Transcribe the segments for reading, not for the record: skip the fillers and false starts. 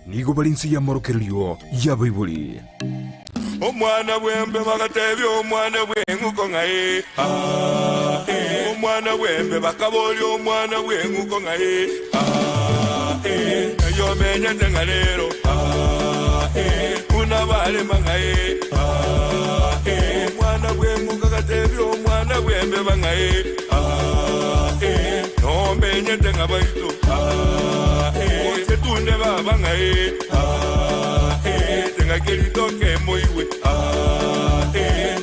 Nigo bare inse y'amorokererio y'abaibori. Omwana bw'embe bagatebia omwana bw'eng'uko ng'a ee, aa, ee. Omwana bw'embe bakaboria omwana bw'eng'uko ng'a ee, aa, ee. Ng'ai omenyete ng'a rero, aa, ee. Buna barema ng'a ee, aa, ee. Omwana bw'eng'uko agatebia omwana bw'embeba ng'a ee, aa, ee. Nomenyete ng'a baito, aa, ee. Goche tunde baba ng'a ee, aa, ee. Ting'aki ritoke moigwe, aa, ee.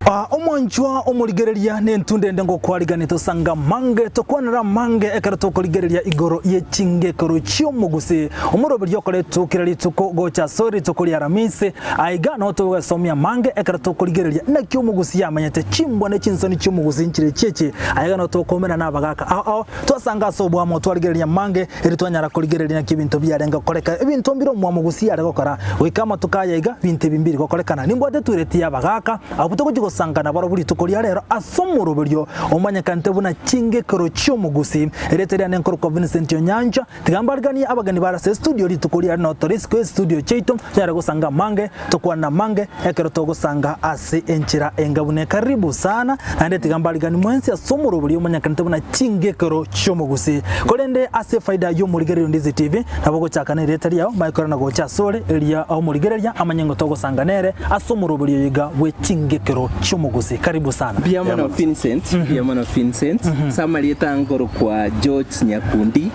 Aa, Omwanchwa omorigereria nentunda ende ngokwarigania tosanga amange, tokwanere amange ekero tokorigereria igoro ye chingekero chi'omogusii. Omoroberio okoretwe kera rituko gocha ase rituko ria Aramisi. Aiga nao togogesomia amange ekero tokorigereria naki omogusii amanyete chimbwa ne chinsoni chi'omogusii nchire chi'echi. Aiga nao tokoumera nabagaka ao ao twasanga ase oboamo twarigereria amange erio twanyara korigereria naki ebinto biarenge gokoreka. Ebinto mbire omwamo gusii are gokora goika amatuko aya iga binto ebi mbiri gokorekana. Nimbwate etureti y'abagaka abwo togochia gosanga nabarobwo rituko ria rero ase omoroberio omanyekanete buna chingekero chi'omogusii. Erieta riane nkorokwa Vincent Onyancha. Tiga mbariganie abageni bare ase estudio rituko riare nao tore isiko y'estudio chiaito tonyare gosanga amange, tokwane amange ekero togosanga ase enchera enga buna karibu sana naende tiga mbariganie mwensi ase omoroberio omonyakanete buna chingekero chi'omogusii. Korende ase efaida y'omorigereria o Ndizi TV nabo ogochaka nerieta riao manye korana gocha asore eria omorigereria amanye ng'a togosanga nere ase omoroberio oyo iga bwe chingekero chi'omogusii. Karibu sana. Mbuya mono Vincent, mbuya mono Vincent. Ase amarieta nkorokwa George Nyakundi,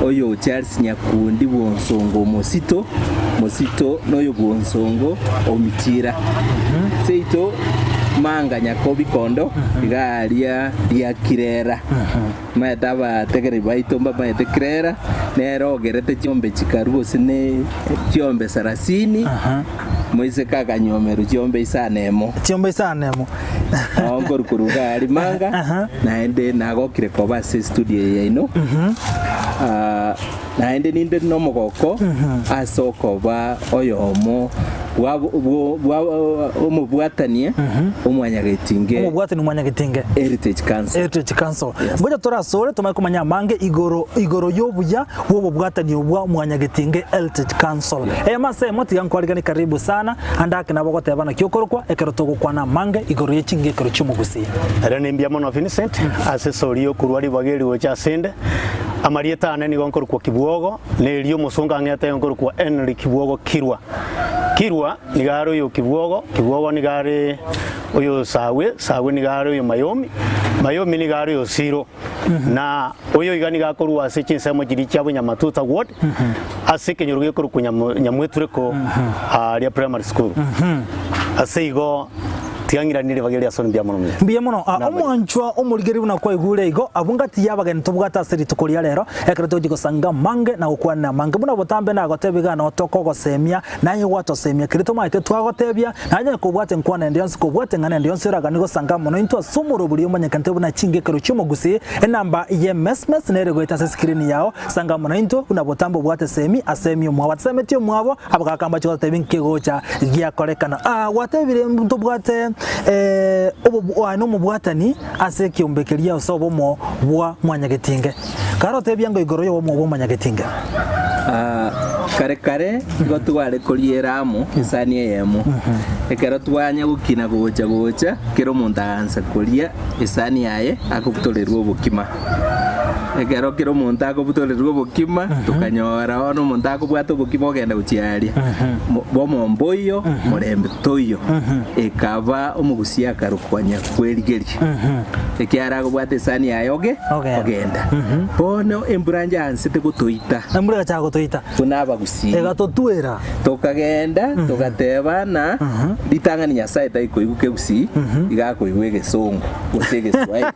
oyo Charles Nyakundi bw'Onsongo Omosito, Mosito noyo bw'Onsongo Omichira. Seito Manga Nyakobi Kondo, iga aria ria Kirera. Maete abategereri baito mbamaete Kirera, nere ogerete chiombe chikarua gose ne chiombe sarasini, moiseke akanyuomerwa chiombe isano emo. Chiombe isano emo. Nao nkorwa korwa iga aria Manga, naende nagokire koba ase estudio eye yaino. Ah, naende ninde nomogoko ase okoba oyomo bwa bwo- bwa omobwatanie omwanyagetinge Omobwatani omwanyagetinge. Heritage Council. Heritage Council. Yes. Ngocha torasore tomanye komanya amange igoro igoro y'obuya bw'obobwatani obwa mwanyagetinge Heritage Council. Eyemo ase eyemo tiga nkwariganie karibu sana ande ake nabo ogoteba naki okorokwa ekero togokwana amange igoro ye chingekero chi'omogusii. Ere nimbuya mono Vincent ase esori yokorwa ribaga eri gocha asende. Amarieta ane nigo nkorokwa Kibwogo, na erio omosongo ang'ete nkorokwa Henry Kibwogo Kirwa. Kirwa nigo are oyo Kibwogo, Kibwogo nigo are oyo Sawe, Sawe nigo are oyo Mayomi, Mayomi nigo are oyo Siro. Na oyo iga nigo akorwa ase chinsemo chiria chia Bonyamatuta Ward, ase ekenyoro gekorokwa Nyamu- Nyamwetureko aaria primary school. Ase igo tiga ng'iranie ribaga eria ase mbuya mono mbuya. Mbuya mono. Ah, Nabaria. omwanchwa omorigeri buna kwaigure igo, abwo ngati y'abageni tobwate ase rituko ria rero, ekero togochia gosanga amange na gokwanera amange. Buna botambe nagotebia iga noo tokogosemia, naye gwatosemia keria tomaete twagotebia, naye onye kobwate enkwana ende yonsi, kobwate eng'ana ende yonsi oraganie gosanga amo naintwe ase omorobori omonyekanete buna chingekero chi'omogusii, enamba y'emesmes nere goeta ase escreen yao, sanga amo naintwe buna botambe obwate esemi ase emi omwabo atasemeti omwabo, abagaka mbache gototebia inki kegocha giakorekana. Ah, gwatebire ntobwate eh, obobu aye nomobwatani ase ekiombe keria ase obomo bwa mwanyagetinge. Karotebia ngo igoro y'obomo bwa mwanyagetinge. Ah, kare kare igo tware koriera amo esani eyemo. Ekero twanya gokina gocha gocha, kera omonto agansa koria esani yaye akobutorerwa obokima. Ekero kera omonto akobutorerwa obokima, tokanyora bono omonto akobwata obokima ogenda gochia aria. Mo- Bomo mboiyo, morembe toiyo. Ekaba omogusia akarokwa nyakwerigeria. Ekiagera akobwata esani yaye oge, Ogenda. ogenda. Bono embura nyansete gotoita Embura egachaka gotoita, buna abagusii. egatotwera. Tokagenda togateba ng'a ritang'ani Nyasae tari koigwa kegusii, iga akoigwa egesongo gose egeswahili.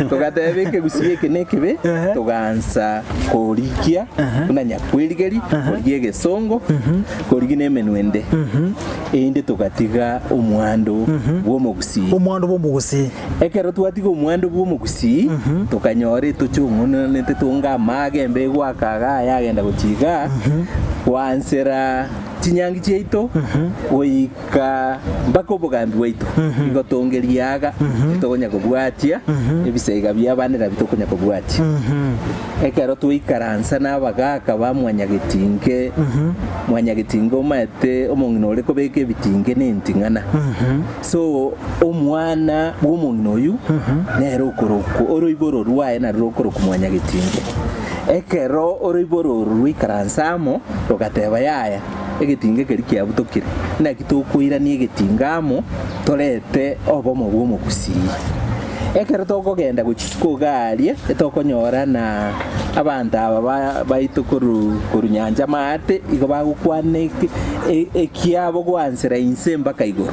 Togateba ekegusii eke nekebe, togansa korigia buna nyakwerigeria, korigia egesongo, korigia na emenwa ende, erinde togatiga omwando bw'omogusii. Omwando bw'omogusii. Ekero twatiga omwando bw'omogusii, tokanyora etochong'onanete tonga amage embe egwaka igaa yagenda gochia igaa, gwansera. Chinyangi chiaito goika mpaka obogambi bwaito igo tongeria aga tokonya kobwatia ebisaiga bia abande nabio tokonya kobwatia. Ekero twaikaransa na abagaka ba mwanyagetinge, mwanyagetinge omaete omong'ina ore kobeka ebitinge na enting'ana. So omwana bw'omong'ina oyio nere okorokwa oroiboro rwaye nario rokorokwa mwanyagetinge. Ekero oroiboro oro rwaikaransa amo, rogateba, Yaya, egetinga keria kiabutokire, naki tokoirania egetinga amo, torete obomo bw'omogusii. Ekero tokogenda gochia isiko iga aria, etokonyora na abanto aba baito korwa nyancha maate, igo bagokwana ekiabo goansera inse mpaka igoro.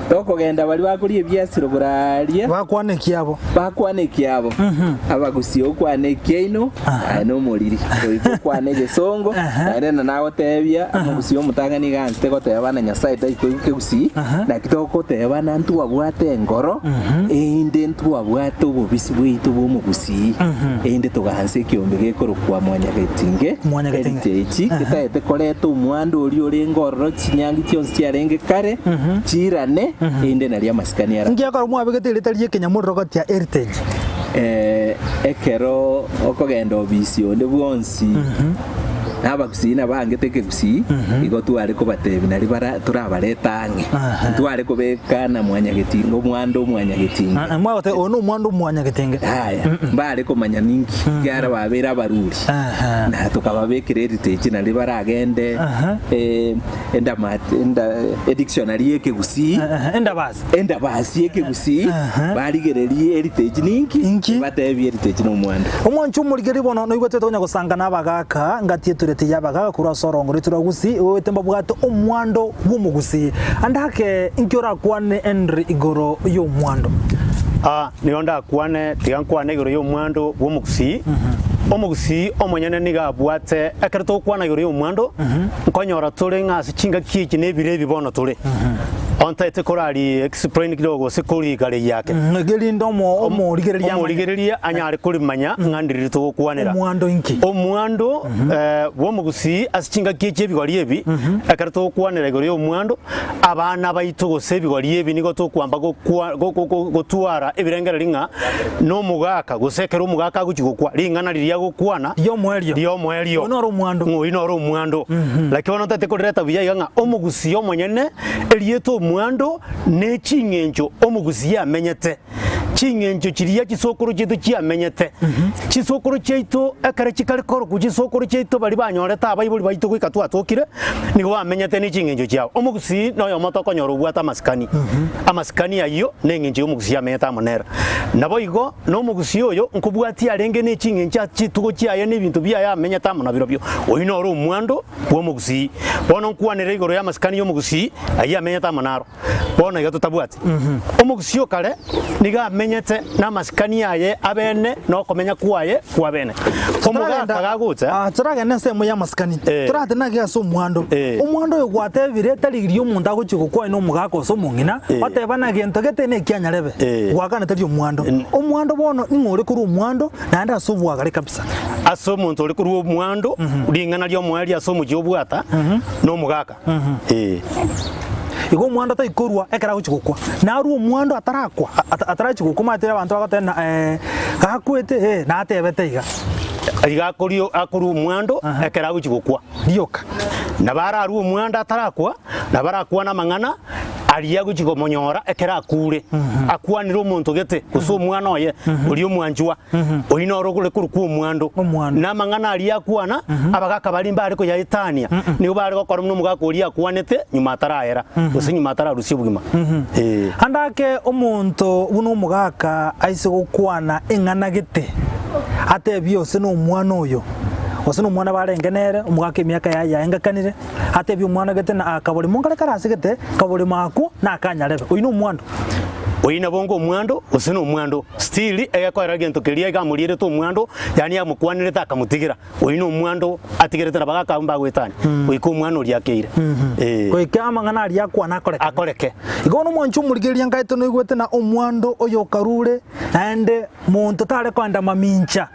Tokogenda baria bakoria ebiasiro boraaria. Bakwane ekiabo. Bakwane ekiabo. Abagusia okwane ekiaino, aye nomoriri. Goika okwane egesongo, naende na nagotebia, omogusia omotang'ani iga anchete goteba na Nyasae tari koigwa kegusii, naki togoteba na ntwabwate engoro, erinde ntwabwate obobisi bwaito bw'omogusii, erinde toganse ekiombe gekorokwa Mwanyagetinge, Mwanyagetinge. Heritage, getaete koreta omwando oria orenge ororo chinyangi chionsi chiarenge kare, Chiirane, erinde nario amasikani ara. Inki ekero mwabegete erieta ri'ekenyamorero gotia Heritage? Eh, ekero okogenda obisi onde bwonsi, na abagusii nabangete ekegusii, igo tware kobatebia nario bara torabarete ang'e. Ntware kobeka na mwanyagetinga omwando omwanyagetinga. Ah, mwagoteba oyo nomwando omwanyagetinga. Yaya, mbare komanya ninki, ekiagera babeire abaruri. Aha. Na tokababekera heritage nario baragende Aha. eh, Endamati, enda, edictionary y'ekegusii, Endabasi. endabasi y'ekegusii, barigererie heritage ninki, Inki? batebie heritage nomwando. Omwancho omorigeri bono noigwete tonya gosanga na abagaka ngati etureti ya abagaka korwa ase orongo rwaito rwa Gusii oete mbabwate omwando bw'omogusii. Ande ake inki orakwane Henry igoro y'omwando? Ah, nigo ndakwane, tiga nkwane igoro y'omwando bw'omogusii. Omogusii omonyene nigo abwate, ekero togokwana igoro y'omwando, Nkonyora tore ng'a ase chingaki echi na ebiro ebi bono tore, ontaete korari explain kidogo gose korigareria ake. Erinde omo- omorigereria amanye. Omorigereria anyare korimanya ng'a ndiriri togokwanera. Omwando inki? Omwando eh, bw'omogusii ase chingaki echi ebigori ebi, ekero togokwanera igoro y'omwando, abana baito gose ebigori ebi nigo tokwamba gokwa go- go- go- gotwara ebirengererio ng'a nomogaka gose ekero omogaka agochia gokwa, ring'ana riria agokwana Ri'omoerio. ri'omoerio. Oyio noro omwando. Ng'a oyio noro omwando. Lakini bono ntaete korireta buya iga ng'a omogusii omonyene, erieta omwando ne ching'encho omogusii amenyete. Ching'encho chiria chisokoro chiaito chiamenyete. Chisokoro chiaito ekero chikare korokwa chisokoro chiaito baria banyorete abaibori baito goika twatokire, nigo bamenyete ne ching'encho chiabo. Omogusii noyomo tokonyora obwate amasikani. Amasikani ayio neng'encho y'omogusii amenyete amo nere. Naboigo nomogusii oyo nkobwatia arenge ne ching'encho ase chitugo chiaye na ebinto biaye amenyete amo nabirobio. Oyio noro omwando bw'omogusii. Bono nkwanere igoro y'amasikani y'omogusii ayio amenyete amo naro. Bono iga totabwati. Omogusii o kare nigo amenyete namasikani aye abene na okomenya kwaye kw'abene. Omogaka gagocha. Ah, toragende ensemo y'amasikani, Eh. toratene ake ase omwando. Eh. Omwando oyo gwatebire tari riria omonto agochia gokwana na omogaka gose omong'ina, Eh. oteba na gento gete na ekianyarebe, Eh. gwakana tari omwando. Omwando bono ning'o ore korwa omwando naende ase obwagare kabisa. Ase omonto ore korwa omwando, ring'ana ri'omoerio ase omochie obwata, nomogaka. Eh. Igo omwando taikorwa ekero agochia gokwa. Narwe omwando atarakwa, atarachia gokwa omanyete abanto bagoteba ng'a eh, gakwete eh, natebete iga. Iga akorio akorwa omwando ekero agochia gokwa. Rioka. Nabo ararwe omwando atarakwa, nabo arakwane amang'ana aria agochia komonyora ekero akure. Akwanire omonto gete, gose omwana oye, oria omwanchwa. Oyio noro ore korokwa omwando. Omwando. Na amang'ana aria akwana, abagaaka baria mbare koyaetania, nigo bare gokora buna omogaka oria akwanete nyuma atarayera, gose nyuma atararusia obogima. Ee. Ande ake omonto buna omogaka aise gokwana eng'ana gete, atebie ose nomwana oyo, gose nomwana barenge nere, omogaka emiaka yaye yaengekanire, atebie omwana gete na akaborimo nkare kare ase gete, kaborimo akwo nakanyarebe. Oyio nomwando. Oyio nabo onge omwando, gose nomwando. Still egekoera egento keria iga amorierete omwando, yaani amokwanerete akamotigera. Oyio nomwando atigerete nabo agakaba mbagoetania goika omwana oria akeire. Ee. Goika amang'ana aria akwana akoreke. Akoreke. Igo bono omwanchi omorigereria nkaete noigwete na omwando oyo okarure, naende monto tare koenda mamincha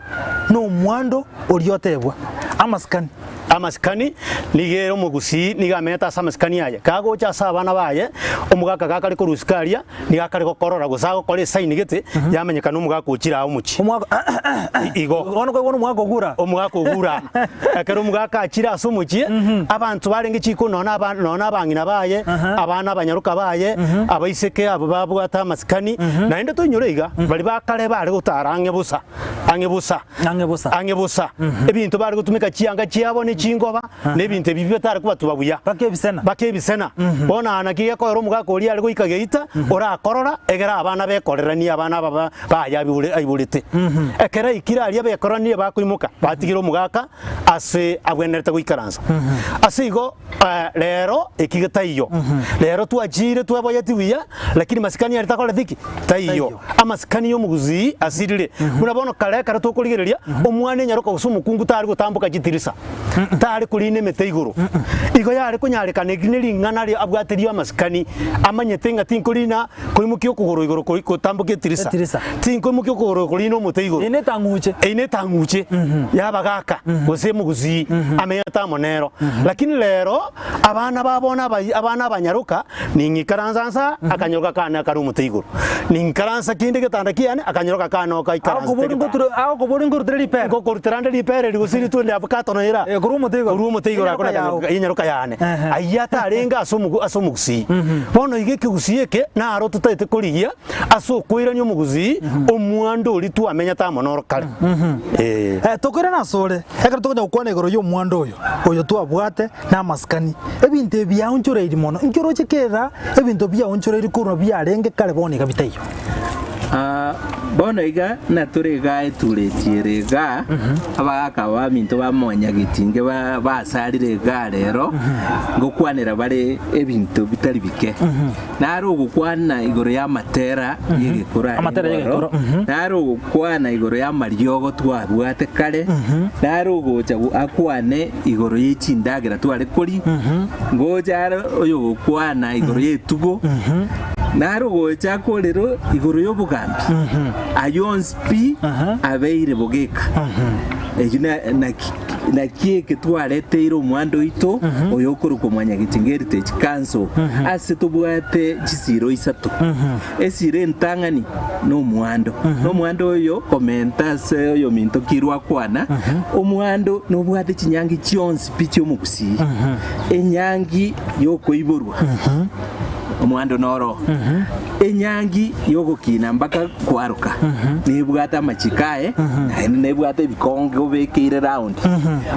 nomwando oria otebwa. Amasikani. Amasikani nigo ere omogusii nigo amenyete ase amasikani aye. Kagocha ase abana baye, omogaka gakare korwa isiko aria, nigo akare gokorora gose agokora esaini gete, yamenyekana omogaka ochire aa omochie. Omwaka Igo. Bono koigwa omwaka ogure aa. Omogaka ogure aa. Ekero omogaka achire ase omochie, abanto barenge chiko nonya aba nonya abang'ina baye, abana abanyaroka baye, abaiseke abwo babwate amasikani, naende toinyore iga, baria ba kare bare gotara ang'e bosa, ang'e bosa. Ang'e bosa. Ang'e bosa. Ebinto bare gotumeka chianga chiabo ne chingoba, na ebinto ebi bitare kobatuba buya. Bakebisena. Bakebisena. Bono aa naki gekoera omogaka oria are goika geita, orakorora, egere abana bekoreranie abana aba ba baye aibore aiborete. Ekero aikire aria bekoreranie bakoimoka, batigire omogaka ase abwenerete goikaransa. Ase igo rero eki getaiyo. Rero twachiire tweboyeti buya, lakini masikani aria takoreti ki? Taiyo. Amasikani y'omogusii asirire. Buna bono kare ekero tokorigereria, omwana enyaroka gose omokungu tari gotamboka chitirisa, tari korina emete igoro. Igo yare konyarekana eki ne ring'ana aria abwate ri'amasikani, amanyete ng'a tinkorina koimokia okogoro igoro koi gotamboka etirisa, Etirisa. tinkoimokia okogoro korina omote igoro. Eye netang'uche. Eye netang'uche y'abagaka gose omogusii amenyete amo nero. Lakini rero abana ba bono abai abana abanyaroka ning'ikaransa nsa akanyaroka kane akare omote igoro, ning'ikaransa kinde egetanda kiane akanyaroka kane okaikaransete Agokobori egetanda. ngoture agokobori nkorutere ripere. Ngokorutera nde ripere eri gose ritwe nde avocado noira Eh, korwa omote igoro. korwa omote igoro Enyaroka akona yao. enyaroka yane Ehe. ayio atarenge ase omogu ase omogusii. Bono iga ekegusii eke naro totaete korigia ase okoirania omogusii omwando oria twamenyete amo noro kare. Eh. Eh, tokoirana asore, ekero tokonya gokwana igoro y'omwando oyo, oyo twabwate na amasikani, ebinto ebi biaonchoreiri mono. Inki oroche kera ebinto biaonchoreiri korwa biarenge kare bono iga bitaiyo? Ah, bono iga natore iga etureti ere iga, abagaka baminto ba mwanyagetinge ba- basarire iga rero, ngokwanera bare ebinto bitari bike. Nare ogokwana igoro y'amatera y'egekoro are Amatera y'egekoro, igoro, nare ogokwana igoro y'amariogo twabwate kare, nare ogocha go- akwane igoro ye chindagera tware koria, ngocha are oyogokwana igoro y'etugo, nare ogocha akorero igoro y'obogambi. Ayio onsi pi abeire bogeka. Eyio na- naki naki eke twareteire omwando oito oyo okorokwa Mwanyagetinga Heritage Council ase tobwate chisiro isato. Esiro entang'ani nomwando, nomwando oyo komenta ase oyominto Kirwa akwana, omwando nobwate chinyangi chionsi pi chi'omogusii. Enyangi yokoiborwa, omwando noro. Enyangi y'ogokina mpaka kwaroka nebwate amachiko aye, naende nebwate ebikonge obekeire round.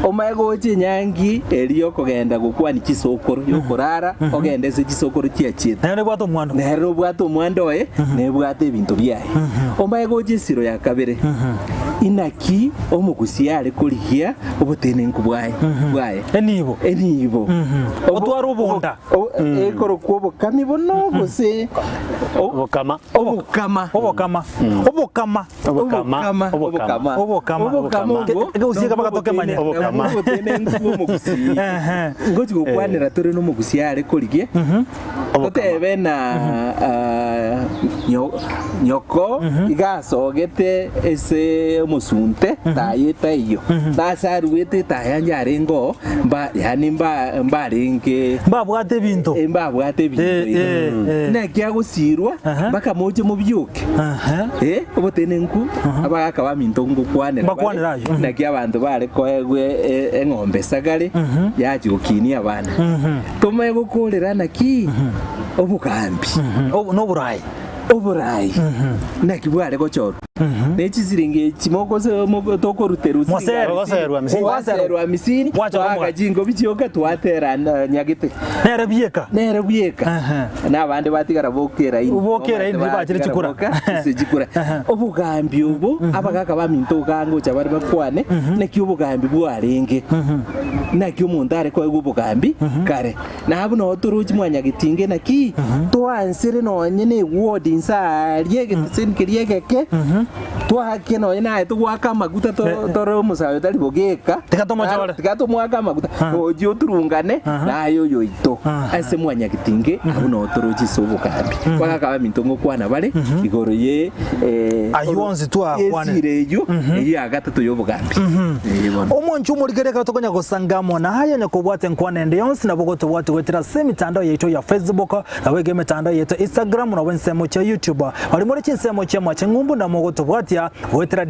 Omanye gocha enyangi eria yokogenda gokwania chisokoro, yokorara ogende ase chisokoro chiachiete. Naende nebwate omwando. Nere nobwate omwando oye, nebwate ebinto biaye. Omanye gocha esiro ya kabere, inaki omogusia are korigia obotenenku bwaye bwaye. Enibo. Enibo. Otware obonda. Ekorokwa obokami bono gose Obokama. Obokama. Obokama. Obokama. Obokama. Obokama. Obokama. Obokama obwo. Ekegusii eke mpaka tokemanye. Obokama. Obotenenku bw'omogusii. Ehe. Ngochi gokwanera tore nomogusii are korigia. Totebe na ah, nyo- nyoko iga asogete ase omosunte taye taiyo. Nase aruete etaya yarenge oo mba yaani mba mbarenge Mbabwate ebinto. eh, mbabwate ebinto Eh, iga. eh, eh. Naki agosirwa Aha. mpaka moche mobioke. Aha. Eh, obotenenku abagaka baminto ngokwanera Mbakwanera bare, ayio. naki abanto bare koegwa e- eng'ombe esagare yachia gokinia abana. Tomanye gokorera naki obogambi. Obo noborai. Oborai naki bware gochorwa ne chisiringi echi mogose mogo tokoruterwa siringi Mwasere. hamsini. Goserwa hamsini. Gwaserwa hamsini Gwachora twaaka omogati. chingobi chioka twatera na nyagete Nere bieka. nere bweka Ehe. na abande batigara boka eraini Boka eraini, Omanyete bachire batigara chikura. boka ase chikura obogambi obo abagaka baminto iga ngocha bare bakwane naki obogambi bwarenge naki omonto are koegwa obogambi kare Na abwo nao toroche mwanyagetinge naki twansire nonye ne eward inse aaria egetiseni keria egeke. Twaake nonya naye togoaka amaguta to- tore omosae otari bogeka. Tiga tomochore. Tiga tomoake amaguta. Ochie oturungane naye oyo oito. Ase mwanyagetinge abwo noo toroche ase obogambi. Bagaka baminto ngokwana bare igoro ye eh, Aywo onsi twakwanire. esira eyio eyio ya gatato y'obogambi. Eh, bono. Omonche omorikere ekero tokonya gosanga amo naye onye kobwate enkwana ende yonsi nabo gotobwati goetera ase emitandao yaito ya Facebook, Nabo iga emetandao yaito Instagram nabo ensemo chia YouTube. Baria more chinsemo chia mwache ng'umbu na mogotobwatia goetera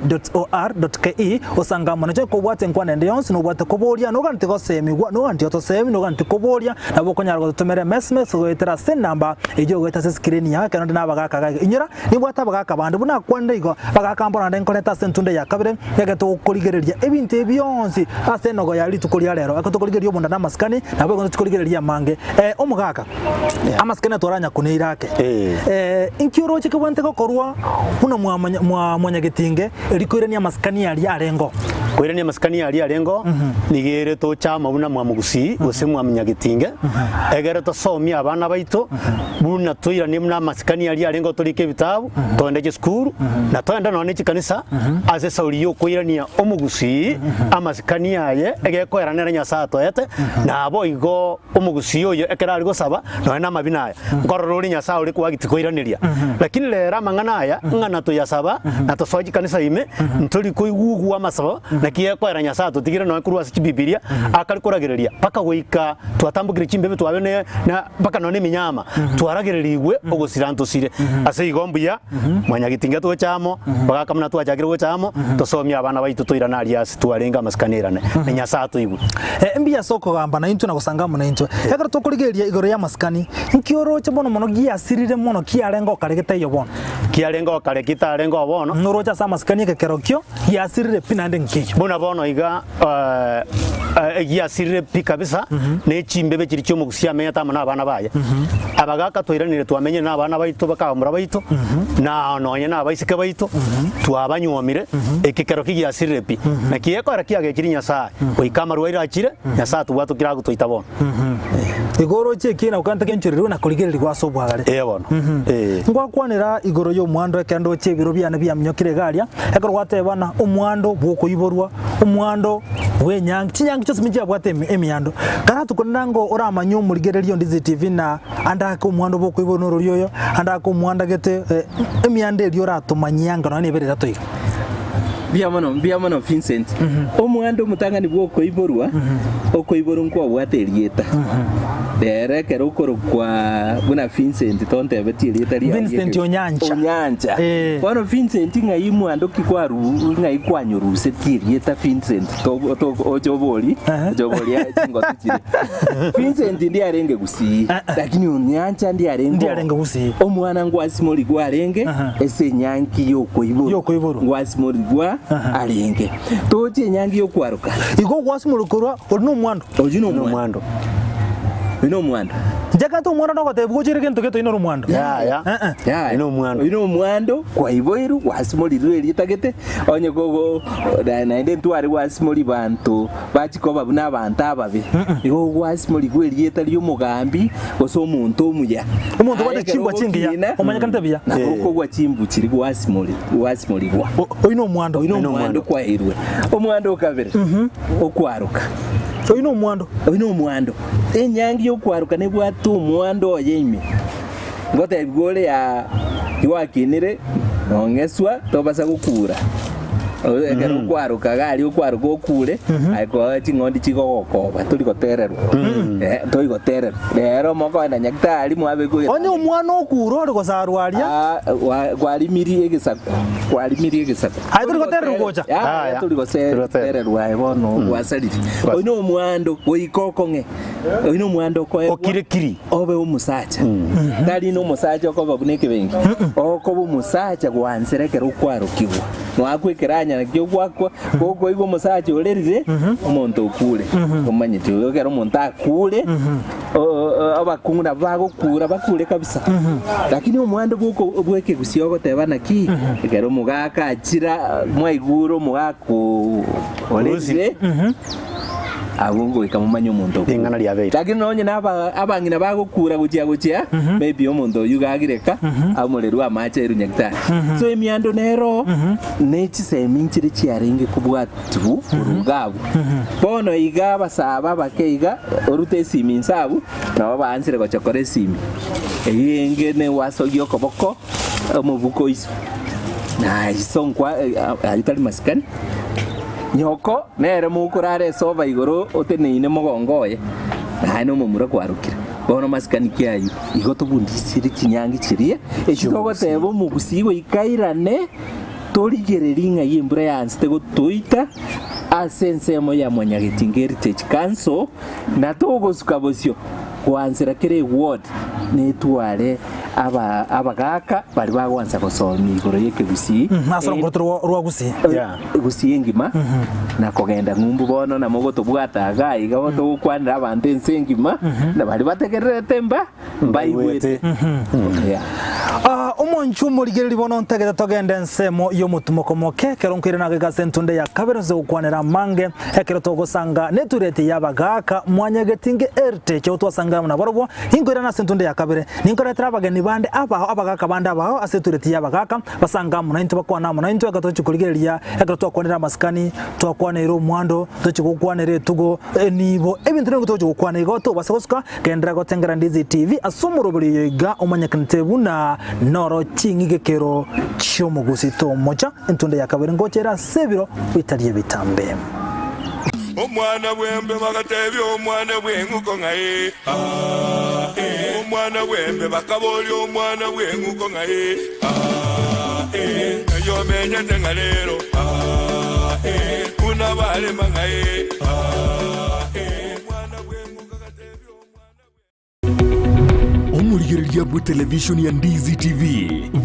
www.ndizitv.or.ke osange amo nacho kobwate enkwana ende yonsi nobwate koboria noganeti gosemigwa noganeti otosemi noganeti koboria nabo okonyara gototomera emesmes goetera ase enamba eyio ogoeta ase escreen yao ekero onde nabagaka iga iga. Inyora Nibwate abagaaka bande buna akwanire igo, bagaaka mboro naende nkorete ase entunda ya kabere, ekero togokorigereria ebinto ebi bionsi ase enogo ya rituko ria rero, ekero tokorigereria obonda na amasikani, naboigo intwe tikorigereria amange. Eh, omogaka, amasikani atwaranyakuneire ake. Eh, inki oroche kebwenerete gokorwa buna mwamanya mwa mwanyagetinge erio koirania amasikani aria arengeo? Koirania amasikani aria arengeo, nigo ere toche amo buna mwamogusii gose mwamunyagetinge, egere tosomie abana baito buna toiranie buna amasikani aria arenge otorike ebitabu, togende chisukuru, na togende nonya ne chikanisa, ase esauri y'okoirania omogusii amasikani aye egekoera nere Nyasae atoete, naboigo omogusii oyo ekero aria gosaba nonya na amabina aya, nkorora ore Nyasae ore kwagiti koiraneria. Lakini rero amang'ana aya ng'a natoyasaba, na tosoe chikanisa ime, ntori koigugwa amasabo, naki gekoera Nyasae atotigire nonya korwa ase chibibilia, akare koragereria mpaka goika twatambokire chimbibe twabe ne na mpaka nonya eminyama twaragererigwe ogosira ntosire. Ase igo mbuya mwanyagetinga toche amo, bagaka buna twachakire gocha amo, tosomie abana baito toirane aria ase twarenge amasikani airane, na Nyasae atoigwe. Eh, mbuya ase okogamba naintwe na gosanga amo naintwe. Ekero tokorigereria igoro y'amasikani, nki oroche bono mono giasirire mono kiarenge okare getaiyo bono? Kiarenge okare kitarenge oo bono. Noroche ase amasikani egekerokio giasirire pi naende nkeiyo. Buna bono iga egiasirire pi kabisa, ne chimbebe chiria chi'omogusia amenyete amo nabana baye. Abagaaka twairanire twamenyire nabana baito bakabamura baito, na nonye nabaiseke baito, twabanyuomire, eke kero kigiasirire pi. Naki gekoera kiagechire Nyasae, goika amarwaire achire, Nyasae atobwatokire agotoita bono. Igo oroche ekiina gokanta kenchorerwe na korigererigwa ase obwagare. Ee bono, ee. Ngwakwanera igoro y'omwando ekero ndoche ebiro biane biaminyokire iga aria, ekero gwateba ng'a omwando bw'okoiborwa, omwando bw'enyangi, chinyangi chionsi nchiabwate emi emiando. Karatokonera ngo oramanye omorigereria o Ndizi TV na ande ake omwando bw'okoiborwa norori oyo, ande ake omwando agete emiando eria oratomanyie anga nonya nebere etato iga. Mbuya mono, mbuya mono Vincent. Omwando omotang'ani bw'okoiborwa, okoiborwa nkwabwate erieta. Rero ekero okorokwa buna Vincent tontebetie erieta riaye. Vincent Onyancha. Onyancha. Eh. Bono Vincent ng'ai mwando ki kwaru ng'ai kwanyorusetie erieta Vincent to- to- oche obori Ehe. oche oboria chingotu chiria. Vincent ndiarenge Gusii lakini Onyancha ndiarenge Ndiarenge Gusii. Omwana ngwasimorigwe arenge Aha. ase enyangi y'okoiborwa. Y'okoiborwa. Ngwasimorigwa arenge. Toche enyangi y'okwaroka. Igo ogwasimorwa korwa ori nomwando. Oyio nomwando. Nomwando. Oyio nomwando. Inche kata omwando nogotebia gochire gento gete oyio noro omwando. Yaya. Eh, eh. Yaya. Oyio nomwando. Oyio nomwando kwaiboirwe gwasimorirwe erieta gete onye kogo na- naende ntware gwasimori banto bachia koba buna abanto ababe. Igo gwasimorigwe erieta ri'omogambi gose omonto omuya. Omonto obwate Aye ekero chimbwa chingiya, ogokina, omanyekanete buya. Nabo Eh. okogwa chimbu chiria gwasimori gwasimorigwa. O- Oyio nomwando. Oyio nomwando kwaeirwe. Omwando o kabere okwaroka. Oyio nomwando. Oyio nomwando. Enyangi y'okwaroka nebwate omwando oye ime. Ngotebigwa ore aa gwakinire nong'eswa tobasa gokura. Ekero okwaroka iga aria okwaroka okure, aye koa ching'ondi chigogokoba tori gotererwa. Eh, tori gotererwa. Rero mokoenda nyagetari mwabekwa Onye egetanda. omwana okure ore gosarwa aria. Ah, gwa- gwarimirie egesaku, gwarimirie egesaku. Aye tori gotererwa gocha? Yaya, Yaya. tori gose- Tori gotererwa. gotererwa aye bono gwasarire. Oyo na omwando goika okong'e. Oyo na omwando okoegwa Okire kiri. obe omosacha. Tari na omosacha okoba buna ekebengi. Okoba omosacha gwansera ekero okwarokigwa. Noakwa ekeranya nakio gwakwa, gokoigwa omosacha orerire, omonto okure. Omanyete oyo ekero omonto akure, o- o- abakungu nabo bagokura bakure kabisa. Lakini omwando bw'oko bw'ekegusii ogoteba naki, ekero omogaka achira mwaigure omogaka oo orerire. Abwo ngoika momanye omonto okure. Ring'ana riabeire. Lakini nonye na aba abang'ina bagokura gochia gochia, maybe omonto oyio iga agireka, amorerwe amache airwe nyagitari. So emiando nero, ne chisemi nchire chiarenge kobwatiwu korwa iga abwo. Bono iga abasaaba abake iga, orute esimi inse abwo, nabo baansire gochokora esimi. Eyio enge newasogia okoboko, omobuko iso, na iso nkwa ayio tari masikani. Nyoko nere mokorara esofa igoro oteneine mogongo oye, naye nomomura kwarokire. Bono masikani ki ayio? Igo tobundisire chinyangi chiria, echi togoteba omogusii goika airane, torigererie ng'ai embura yansete gotoita ase ensemo ya Mwanyagetinga Heritage Council, na togosuka bosio goansera kera eward netware aba abagaka baria bagwansa gosomia igoro y'ekegusii. Ase orongoroto rwa rwa Gusii. Yeah. Gusii engima na kogenda ng'umbu bono namo gotobwata iga iga togokwanera abanto ense engima na baria bategererete mba mbaigwete. Yeah. Ah, omonchu omorigereria bono ntagete togende ensemo y'omotumoko moke ekero nkoirana goika ase entunde ya kabere nse gokwanera amange ekero togosanga netureti y'abagaaka mwanyagetinge heritage abo twasangire amo nabarobwo inkoirana ase entunde ya kabere ninkoretera abageni bande abao abagaaka bande abao ase etureti y'abagaaka Basange amo naintwe, bakwane amo naintwe, ekero tochia korigereria, ekero twakwanire amasikani, twakwaneire omwando, tochia gokwanera etugo, enibo, ebinto nigo togochia gokwana igo tobasa gosuka, genderera gotengera Ndizi TV ase omoroberi oyo iga omanyekanete buna noro ching'igekero chi'omogusi tomocha entunda ya kabere ngocha ere ase ebiro bitari ebitambe. Omwana bw'embe bagatebia omwana bw'eng'uko ng'a ee, aa, ee. Omwana bw'embe bakaboria omwana bw'eng'uko ng'a ee, aa, ee. Ng'ai omenyete ng'a rero, aa, ee. Buna barema ng'a ee, aa, ee. Omwana bw'eng'uko agatebia omwana bw'eng'uko. Omorigereria bw'etelevishoni ya Ndizi TV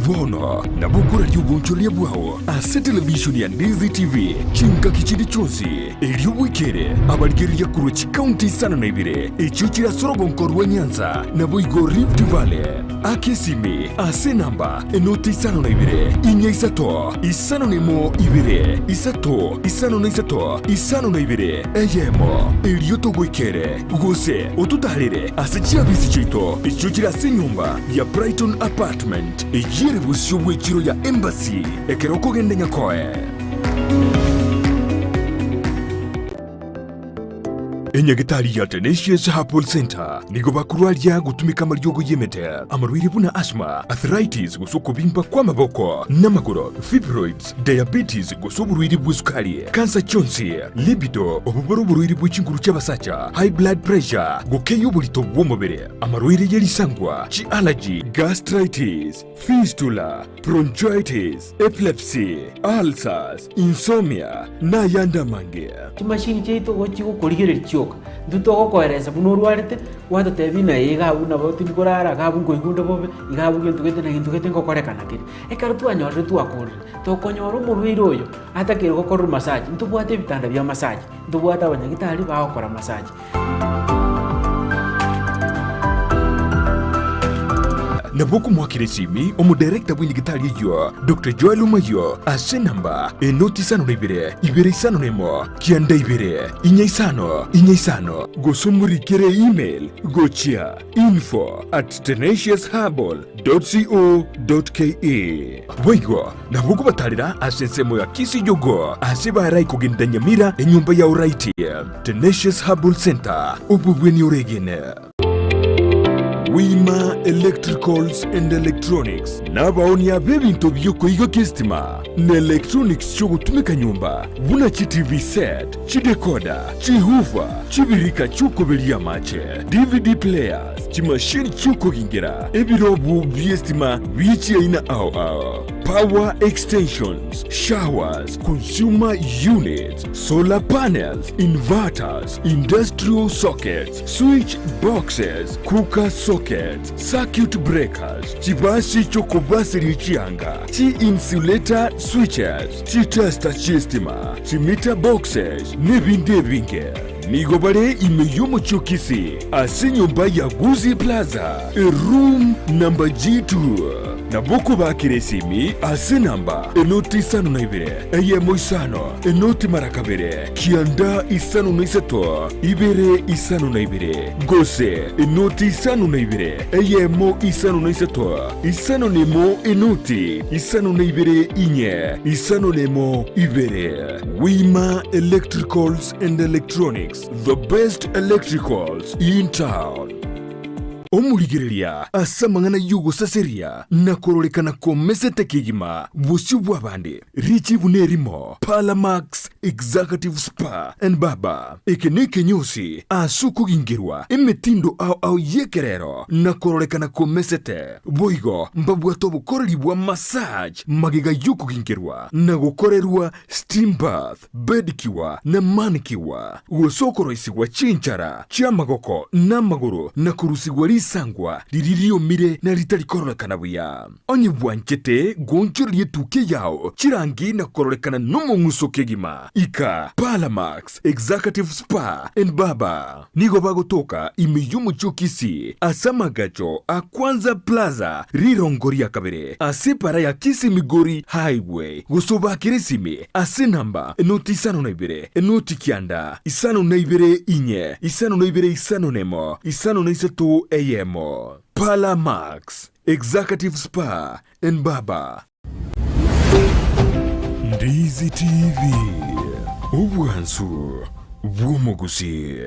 bono nabo okoraria obonchoreria bwao ase televishoni ya Ndizi TV chingaki chinde chionsi, erio bwekere abarigereria korwa chikaunti isano na ibere echio chire ase orogonko rwa Nyanza naboigo Rift Valley. Aka esimi ase enamba enoti isano na ibere, inya isato, isano na emo ibere, isato, isano na isato, isano na ibere, eyemo, erio togoikere, gose ototaarere ase chiabisi chiaito echio chire ase enyomba ya Brighton Apartment, eyio ere bosio bw'echiro ya Embassy, ekero okogenda Nyakoe. Enyagitari ya Tenacious Herbal Centre nigo bakorwaria gotumeka amariogo y'emete, amarwaire buna asthma, arthritis gose okobimba kw'amaboko n'amagoro, fibroids, diabetes gose oborwaire bw'esukari, kansa chionsi, libido, obobore oborwaire bwe chinguru chi'abasacha, high blood pressure, gokeyia oborito bw'omobere, amarwaire ye risangwa, chi'allergy, gastritis, fistula, bronchitis, epilepsy, ulcers, insomnia, na ayande amange. Chimashini chiaito igo chigokorigereria chioka, intwe togokoeresa buna orwarete, gwatotebia ng'a ee iga abwo nabo tindi korara, iga abwo nkoigwa onde bobe, iga abwo gento gete na gento gete ngokorekana kere. Ekero twanyorire twakorire, tokonyora omorwaire oyo atakeire gokorerwa massage, ntobwate ebitanda bia massage, ntobwate abanyagitari bagokora massage. Nabo okomoakera esimi omodirector bw'enyagitari eyio, Doctor Joel Omayio, ase enamba enoti isano na ibere, ibere isano na emo, kianda ibere, inya isano, inya isano, gose omorikere email gochia info at tenaciousherbal dot co dot ke. Boigo nabo okobatarera ase ensemo ya Kisijogo ase barai kogenda Nyamira enyomba ya Oraiti. Tenacious Herbal Center, obobweni oregene. Wima Electricals and Electronics nabaonia b'ebinto bi'okoigokia esitima na electronics chi'ogotumeka nyomba buna chi TV set, chidecoder, chihoofer, chibirika chi'okoberia amache, DVD players, chimashini chi'okogingera, ebirobu bi'esitima bie chiaina ao ao, power extensions, showers, consumer units, solar panels, inverters, industrial sockets, switch boxes, cooker sockets, circuit breakers, chibasi chi'okobaseria chianga, chi-insulator switches, chitester chi'estima, chimeter boxes, nebinde ebinge. Nigo bare ime y'omochie o Kisii ase enyomba ya Gusii Plaza, eroom number G2. Nabo okobaakera esimi ase enamba enoti isano na ibere, eyemo isano, enoti mara kabere, kianda isano na isato, ibere isano na ibere, gose enoti isano na ibere, eyemo isano na isato, isano na emo enoti isano na ibere inye, isano na emo ibere. Wima Electricals and Electronics, the best electricals in town. Omorigereria ase amang'ana y'ogosaseria na kororekana komesete kegima bosio bw'abande, richibu nerimo, Parlamax Executive Spa and Barber. Eke nekenyosi ase okogingerwa emetindo ao ao y'ekerero na kororekana komesete. Boigo mbabwate obokoreri bwa massage magega y'okogingerwa na gokorerwa steam bath. Bedicure na manicure, gose okoroisigwa chinchara chi'amagoko na amagoro na korusigwa risangwa riria riomire na ritari kororekana buya. Onye bwanchete goonchoreria etukia yao chirangi na kororekana nomong'uso kegima, ika Parlamax Executive Spa and Barber. Nigo bagotoka ime y'omochie o Kisii ase amagacho a Kwanza Plaza rirongo ria kabere ase epara ya Kisii Migori Highway gose obakere esimi ase enamba enoti isano na ibere enoti kianda isano na ibere inye isano na ibere isano na emo isano na isato eyemo. Parlour Max Executive Spa and Barber. Ndizi TV, obwansu bw'omogusii.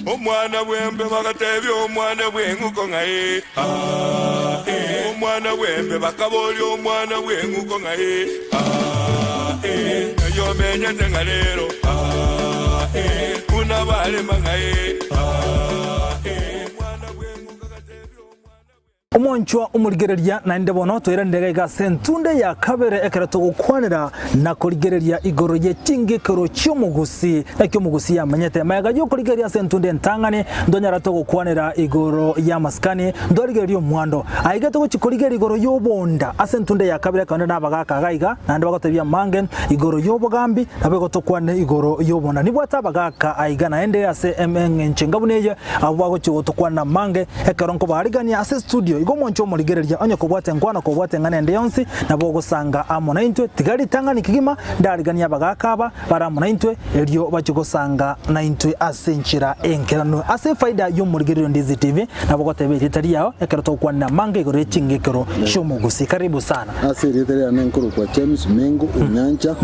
Omwana bw'embe bagatebia omwana bw'eng'uko ng'a ee, aa, ee. Omwana bw'embe bakaboria omwana bw'eng'uko ng'a ee, aa, ee. Ng'ai omenyete ng'a rero, aa, ee. Buna barema ng'a ee, aa, ee. Omwana bw'eng'uko agatebia omwana bw'eng'uko. Omonchwa omorigereria, naende bono toiranire iga iga ase entunde ya kabere ekero togokwanera na korigereria igoro ye chingekero chi'omogusii, naki omogusii amenyete. Magega y'okorigereria ase entunde entang'ani, ntonyara togokwanera igoro y'amasikani, ntwarigereria omwando. Aiga togochia korigereria igoro y'obonda ase entunde ya kabere ekero nde nabagaaka iga iga, naende bagotebia amange igoro y'obogambi, naboigo tokwane igoro y'obonda. Nibwate abagaaka aiga naende ase eng'encho enga buna eye, abwo bagochia gotokwanera amange, Ekero nkobaarigania ase estudio, igo omonche omorigereria, onye kobwate enkwana kobwate eng'ana ende yonsi, nabo ogosanga amo naintwe. Tiga ritang'ani kegima ndariganie abagaaka aba bare amo naintwe, erio bachie gosanga naintwe ase enchera enkeranu. Ase efaida y'omorigereria o Ndizi TV, nabo ogoteba erieta riao ekero togokwanera amange igoro ye chingekero chi'omogusii. Karibu sana. Ase erieta riane nkorokwa James Mengo Onyancha,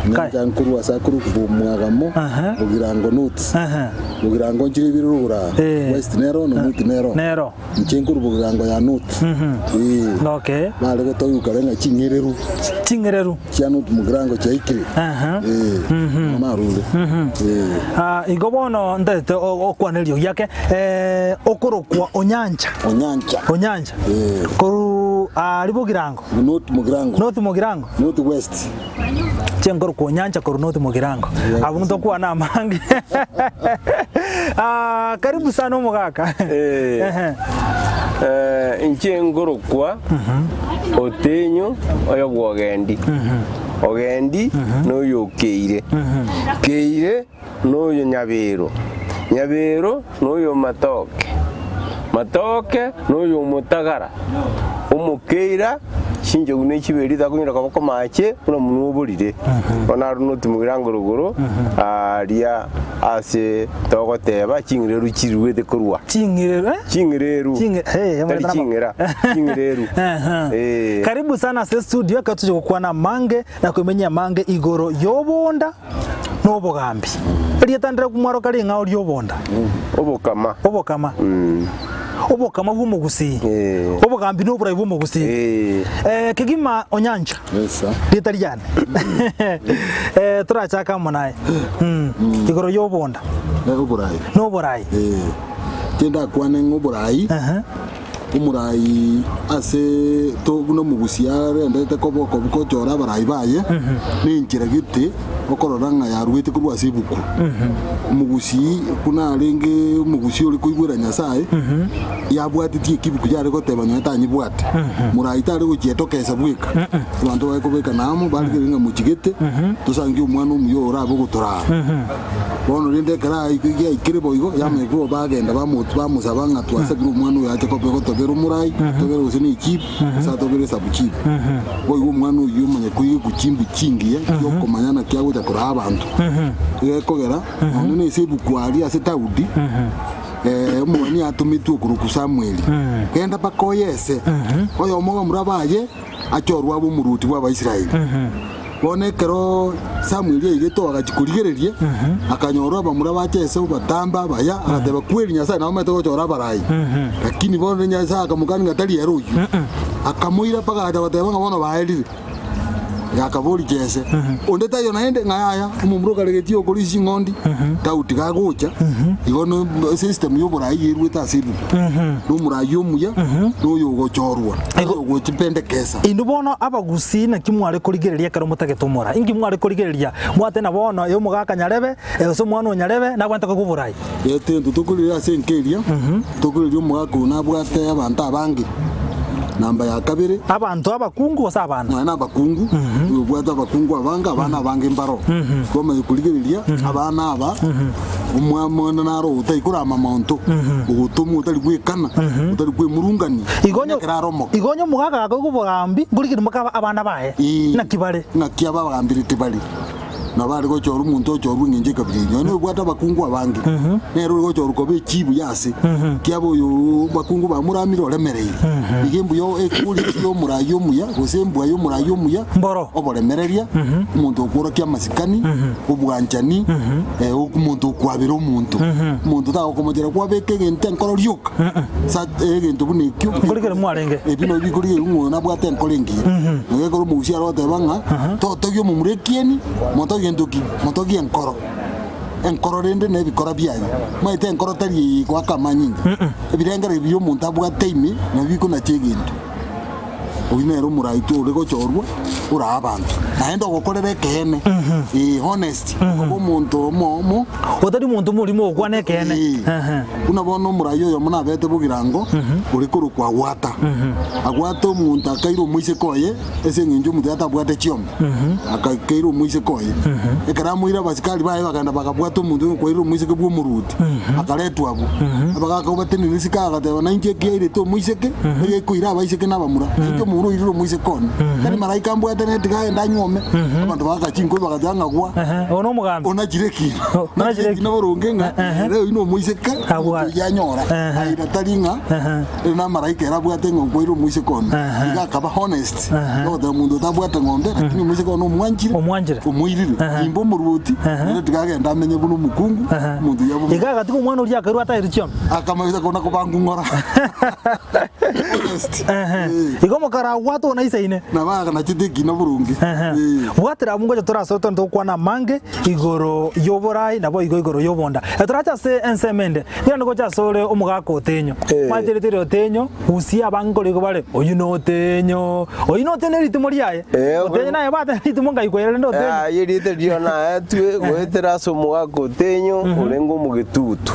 Onyancha nkorwa ase akorokwa Bomwagamo, Bogirango North. Bogirango nchire ibere rogoro aa, Eh. West nero na North nero. Nero. Inche nkorwa Bogirango ya North. Eh. Okay. Bare gotoigwa kare ng'a ching'ereru Ching'ereru. chia North Mugirango chiaikire. Aha. Eh. Bono narure. Eh. Ah, igo bono ntagete o- okwane eriogi ake eh, okorokwa Onyancha. Onyancha. Onyancha. Eh. Koru aria Bogirango. North Mugirango. North Mugirango. North West. Chenkorokwa Onyancha korwa North Mugirango. Abwo ntokwana amange. Ah, karibu sana omogaka. Eh. Ehe. Eh, inche nkorokwa Otenyo oyo bw'Ogendi. Ogendi noyo okeire. Keire noyo Nyabero. Nyabero noyo Matoke. Matoke noyo Omotagara. Omokeira chinchogu ne chiberi takonyora koboko mache buna monwe oborire. Bono aro notimogera ngorogoro aria ase togoteba ching'ireru chiruete korwa. Ching'ireru eh? Ching'ireru. Ching'i- hey, Tari ching'ira, ching'ireru. Ehe. Eh. Karibu sana ase studio ekero toche gokwana amange na komenya amange igoro y'obonda na obogambi. Erieta ndire mwaroka ring'ao ri'obonda. Obokama. Obokama. Obokama bw'omogusii. Eh. Obogambi na oborai bw'omogusii. Eh. Eh, kegima Onyancha. Yes, sir. Rieta riane. Eh, torachake amo naye. Mm. Igoro y'obonda Eh, oborai. na oborai. Eh. Tindakwane ng'a oborai. Aha. Omorai ase to buna omogusia arendete koba okobi gochora abarai baye, nenchera gete okorora ng'a yaruete korwa ase ebuku. Omogusii buna arenge omogusii ore koigwera Nyasae, yabwatetie ekibuku yare goteba nonya tanyebwate. Morai tare gochietokesa bweka, abanto bare kobekana amo, barigereria ng'a mochigete, tosangie omwana omuya orabe ogotoraa. Bono rende ekero giaikire boigo, yamanya korwa bagenda bamosaba ng'a twasabire omwana oyo ache koba gotobera omorai, atobere gose ne echief, gose atobere esabuchief. Boigo omwana oyio omanye koigekwa chimbu chingiya chiokomanya naki agocha koraa abanto. Egekogera, nonya na ase ebuku aria ase Daudi, omogeni atometwe okorokwa Samweli, genda mpaka oyese, oyomo bamura baye achorwe abe omoruoti bw'Abaisraeli. Bono ekero Samweli aigete oo agachia korigereria, akanyora abamura ba Jese obatambe abaya, agateba, Kweri Nyasae naomete gochora abarai. Lakini bono Nyasae akamokania ng'a tari ere oyio. Akamoira mpaka agacha goteba ng'a bono baerire. Akaboria Jese, Onde taiyo naende? Ng'a yaya, omomura okaregetie okorisia ching'ondi, Daudi gagocha, igo no system y'oborai yeruete ase ebuku. Nomorai omuya, noyogochorwa, oyogochipendekesa. Inwe bono abagusii naki mware korigereria ekero motagete omora? Inki mware korigereria? Mwate na bono ee omogaka nyarebe, ee gose omwana o nyarebe nabwate koigwa oborai. Egento tokorigereria ase enka eria, tokorigereria omogaka oyo nabwate abanto abange, namba ya kabere. Abanto abakungu gose abana? Nonya na abakungu, oyo obwate abakungu abange, abana abange mbaroo. Twamanya korigereria abana aba, omwana naro otari korama monto, ogotomwa otari gwekana, otari kwemurungania, Igo onye nonya ekero are omoke. igo onye omogaka gakoigwa obogambi, nkorigereria moka abana baye, Ee, naki bare? Ng'aki aba abagambirete bare? Nabo are gochorwa omonto ochorwa engencho ekabira eyio. Nonya obwate abakungu abange, nere ore gochorwa koba echibu y'ase, kiaba oyo bakungu bamoramire oremereire. Iga embuya equality y'omorai omuya, gose embwa y'omorai omuya, Mboro. oboremereria, omonto okworokia amasikani, obwanchani, omonto okwabera omonto. Omonto tagokomochera kwabeka egento enkoro rioka, sa egento buna ekio. Nkorigere mwarenge. Ebi nabio bikorigereria ng'a oyo nabwate enkoro engiya. Nabo ekero omogusia aroteba ng'a totogie omomura ekieni, motogie gento ki? Motogie enkoro. Enkoro rende na ebikora biaye. Omanyete enkoro tari eye egoaka amanyinga. Ebirengererio biria omonto abwate ime nabio bikonacha egento. Oyio nere omoraito ore gochorwa orae abanto. Naende ogokorera ekeene, ee, honest, okoba omonto omo Otari monto omorimo ogokwana ekeene. Ee. Buna bono omorai oyomo nabete bogirango, ore korokwa Agwata. Agwata omonto akaira omoiseke oye, ase engencho omonto oye atabwate chiombe, akaira omoiseke oye. Ekero amoire abasikari baye bakagenda bakabwata omonto oyo okwairire omoiseke bw'omoruoti, akaretwa abwo. Abagaka batenenire isiko agateba, Nainche eki airete omoiseke, egekoira abaiseke na abamura, nainche omomura oirire omoiseke one. Tari malaika ambwate nere tiga agende anyuome. Abanto bagaka chinkobi bagateba ng'a gwa. Oyo nomogambi. Onachire ekina. Onachire ekina boronge ng'a ere oyio nomoiseke, omonto oyio anyora. Aira tari ng'a ere namalaika ere abwate ng'a okwaire omoiseke one. Iga akaba honest, ogoteba omonto otabwate ng'ombe, lakini omoiseke one omwanchire, Omwanchire. omoirire. Nimbe omoruoti, nere tiga agende amenye buna omokungu, omonto oyio abe omokungu. Iga agatiga omwana oria akairwa atairwe chiombe. Akamanya kona kobangung'ora. Honest. Eh. Igo omokara agwate ona isaine. Nabo aganachete ekina boronge. Eh. Bwatera abwo ngocha torasoe tore togokwana amange igoro y'oborai naboigo igoro y'obonda. Etorache ase ensemo ende, nigo gocha asore omogaka otenyo. Eh. Mwancherete ere otenyo, gusia abange nkore igo bare, oyio notenyo, oyio notenyo ne ritimo riaye. Eh, Otenyo naye bwate ritimo ngai kwerende rende otenyo. Aye erieta riria naetwe goetera ase omogaka otenyo orenge omogetutu.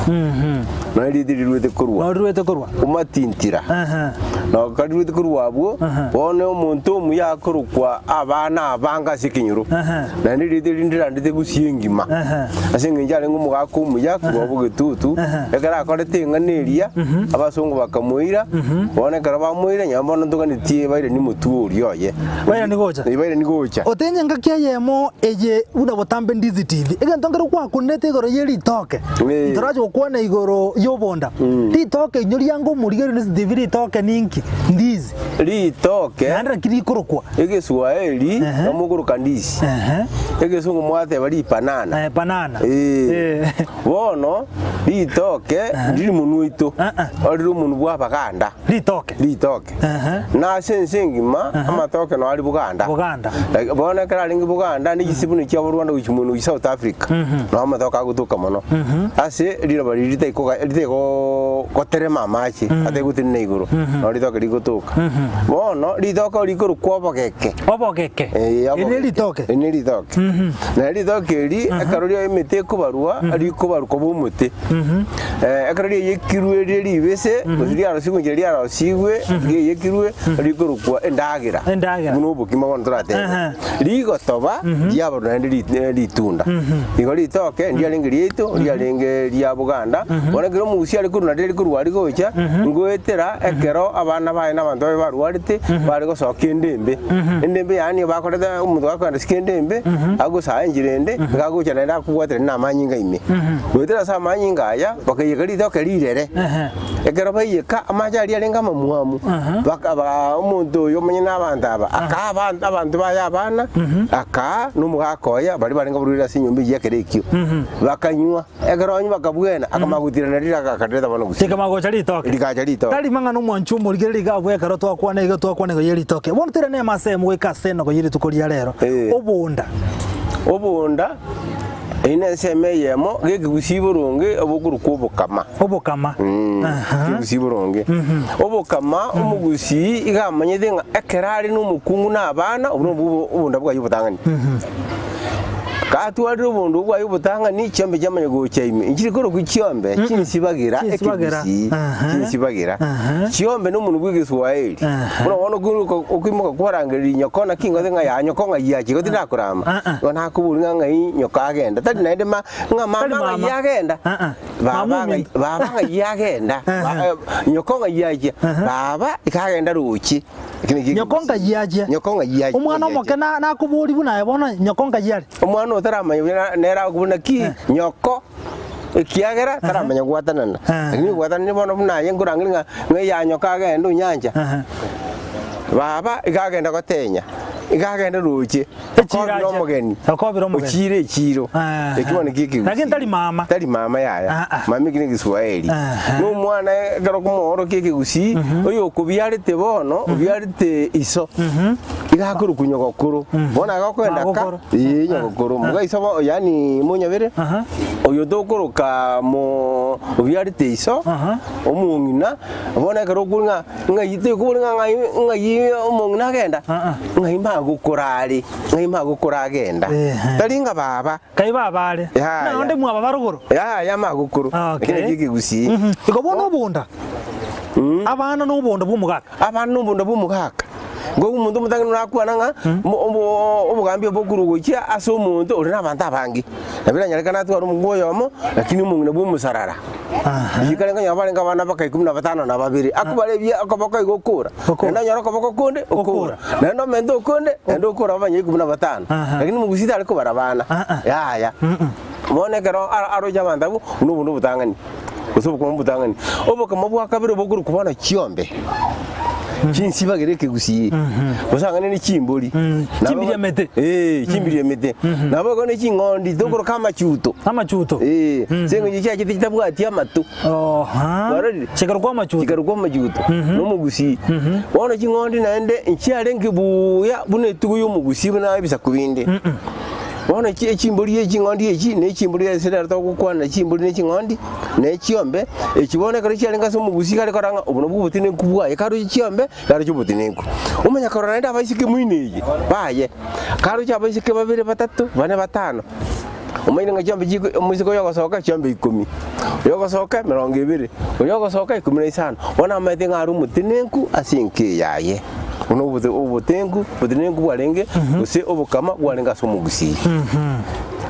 Nonya erieta riruete korwa. Norirwete korwa. Omatintira. Ehe. Na karirwete korwa abwo, Aha. bono omonto omuya akorokwa abana abange ase ekenyoro. Aha. Naende erieta eri ndirandete gusii engima. Aha. Ase eng'encho arenge omogaka omuya korwa bogetutu, Aha. ekero akorete eng'ana eria, abasongo bakamoira, bono ekero bamoira, nyuma bono ntoganetie bairanie omotwe oria oye. Bairanie gocha? Eh, bairanie gocha. Otenye engaki eyemo eye buna botambe Ndizi TV, egento nkere gwakunete igoro ye ritoke, Eh. ntorache gokwana igoro y'obonda. Ritoke inyo riange omorigereria Ndizi TV ritoke ninki? Ndizi. Ritoke. Ritoke. Naende naki rikorokwa? Egeswaeri Ehe. namokoroka ndisi. Ehe. Egesongo mwateba ripanana. Eh, banana. Eh. Eh. Bono ritoke ndiri monwe oito, Ah, ah. orire omonwe bwa abaganda. Ritoke. Ritoke. Ehe. Na ase ense engima amatoke nao ari Buganda. Buganda. Like, bono ekero arenge Buganda ne chisibuni chia Rwanda gochia mono gochia South Africa. Nao amatoke agotoka mono. Ase riroba riria ritaikoga ritaiko goterema amache atari gotenena igoro. Nao ritoke rigotoka. Bono ritoke rikorokwa obogeke. Obogeke. Eh, Eri ne ritoke. Eri ne ritoke. Na ritoke eri ekero ria emete ekobarwa rikobarwa koba omote. Eh, ekero riayekirwe rire ribese gose riarosigwe enchera riarosigwe riayekirwe rikorokwa endagera. Endagera. Buna obokima bono toratebe. Ehe. Rigotoba riabarwa naende ri- eh, ritunda. Igo ritoke ndiarenge riaito riarenge ria Buganda. Bono ekero omogusia are korwa nario rikorwa aria gocha ngoetera ekero abana baye na abanto baye barwarete bare gosoka endembe. Endembe yaani bakorete omonto gakogenda siko endembe agosaa enchera ende iga agocha naende akobwaterania na amanyinga ime. Goetera ase amanyinga aya bakaiyeka ritoke rirere. Ekero baiyeka amache aria arenge amamwamu baka ba omonto oyo omonyene na abanto aba akaa abanto abanto baye abana akaa na omogaka oye baria barenge abarwaire ase enyomba eyio ekero ekio. Bakanywa. Ekero banywa bakabwena, akamanya gotirana riraka akareta bono gusii. Rikamanya gocha ritoke. Rigacha ritoke. Tari mang'ana omwanchi omorigereria iga abwo ekero twakwana iga twakwana igo ye ritoke. Bono toirane ime ase eyemo goika ase enogo ye rituko ria rero. Eh. Obonda. Obonda, eyio nensemo eyemo gekegusii boronge obokorokwa obokama. Obokama. Aha. Ekegusii boronge. Obokama omogusii iga amanyete ng'a ekero are na omokungu na abana, obwo nobwo obonda bwaye obotang'ani. Gatwarire obonda obwo bwaye obotang'ani, chiombe chiamanya gocha ime. Nchiri korokwa chiombe, chinsibagira, Chinsibagira. ekegusii, Aha. chinsibagira. Aha. Chiombe nomonwe bw'egeswaeri. Aha. Buna bono okoiroka okoimoka kwarangereria nyoko naki ngote ng'a ya nyoko ng'ai achia igo tindakorama. Ah, ah. Igo nakoboria ng'a ng'ai nyoko agenda. Tari naende ma ng'a mama Tari ng'ai mama. agenda. Ah, ah. Baba Mama ng'ai ominto. baba ng'ai agenda. Aha. Ba- eh, nyoko ng'ai achia. Baba iga agenda roche. Nyoko ngai achia. Nyoko ngai achia. Omwana omoke na- nakobori buna aye bono nyoko ngai are. Omwana otaramanya buya nere akobuna ki nyoko ekiagera taramanya gwatanana. Lakini gwatanani bono buna aye nkorangeri ng'a ng'a ya nyoko agende onyancha. Baba iga agenda gotenya, iga agenda roche. Echiro Okobire ache. omogeni. Okobire omogeni. Ochire echiro. Ah. Ekio bono ki ekegusii. Lakini tari mama. Tari mama yaya. Ah, ah. Mama eki ne egeswaeri. Aha. Na omwana ekero okomoorokia ekegusii, oyo okobiarete bono, obiarete iso, iga akorokwa nyogokoro. Bono iga akoenda ka, Magokoro. ee nyogokoro. Moga iso bo yaani monyabere, Aha. oyo tokoroka mo obiarete iso, Aha. omong'ina, bono ekero okwo ng'a Ng'ai tekobora ng'a ng'ai ng'ai omong'ina agenda? Ah, ah. Ng'ai magokora are, ng'ai magokora agenda. Ehe. Tari ng'a baba. Kai baba are. Yaya. Naende mwaba barogoro. Yaya magokoro. Okay. Eki nakio ekegusii. Mhm. Igo bono obonda. Abana na obonda bwa omogaka. Abana na obonda bwa omogaka. Igo omonto omotang'ani orakwane ng'a mo- obo- obogambi obo okorwa gochia ase omonto ore na abanto abange. Nabo eranyarekane atware omongo oyomo, lakini omong'ina bwa omosarara. Riika ringa onye barenge abana baka ikomi na batano na babere, akobara ebia okoboko igo okora, Okora. naende onyore okoboko konde okora, Okora. naende omente okonde, naende okora abanya ikomi na batano. Aha. Lakini omogusii tari kobara abana, Ah, ah. yaya. Bono ekero aro- aroche abanto abwo, buna obo nobotang'ani, gose obokima obotang'ani. Obokima bwa kabere bokorokwa bono chiombe, chinsibagere ekegusii, gose ang'e ne chimbori. Nabo- Chimbiri emete. Eh, chimbiri emete. Nabo igo ne ching'ondi tokoroka amachuto. Amachuto. Eh, ase eng'encho chiachete chitabwati amato. Oha. Kwarorire? Chikarokwa amachuto. Chikarokwa amachuto. Nomogusii. Bono ching'ondi naende nchiarenge buya buna etugo y'omogusii buna ebisaku binde. Bono echi echimbori eching'ondi echi ne chimbori ase rero togokwana chimbori ne ching'ondi, na echiombe, echi bono ekero chiarenge ase omogusii iga are korora ng'a obo nobwo obotenenku bwaye, karoche chiombe, karoche obotenenku. Omanya korora naende abaiseke moino eye, baye, karoche abaiseke babere batato, bane batano, omanyire ng'a chiombe chiko omoiseke oyo ogosoka chiombe ikomi, oyo ogosoka emerongo ebere, oyo ogosoka ikomi na isano, bono amaete ng'a are omotenenku ase enka eye yaye. Buna obote obotenku obotenenku bwarenge gose obokama bwarenge ase omogusii.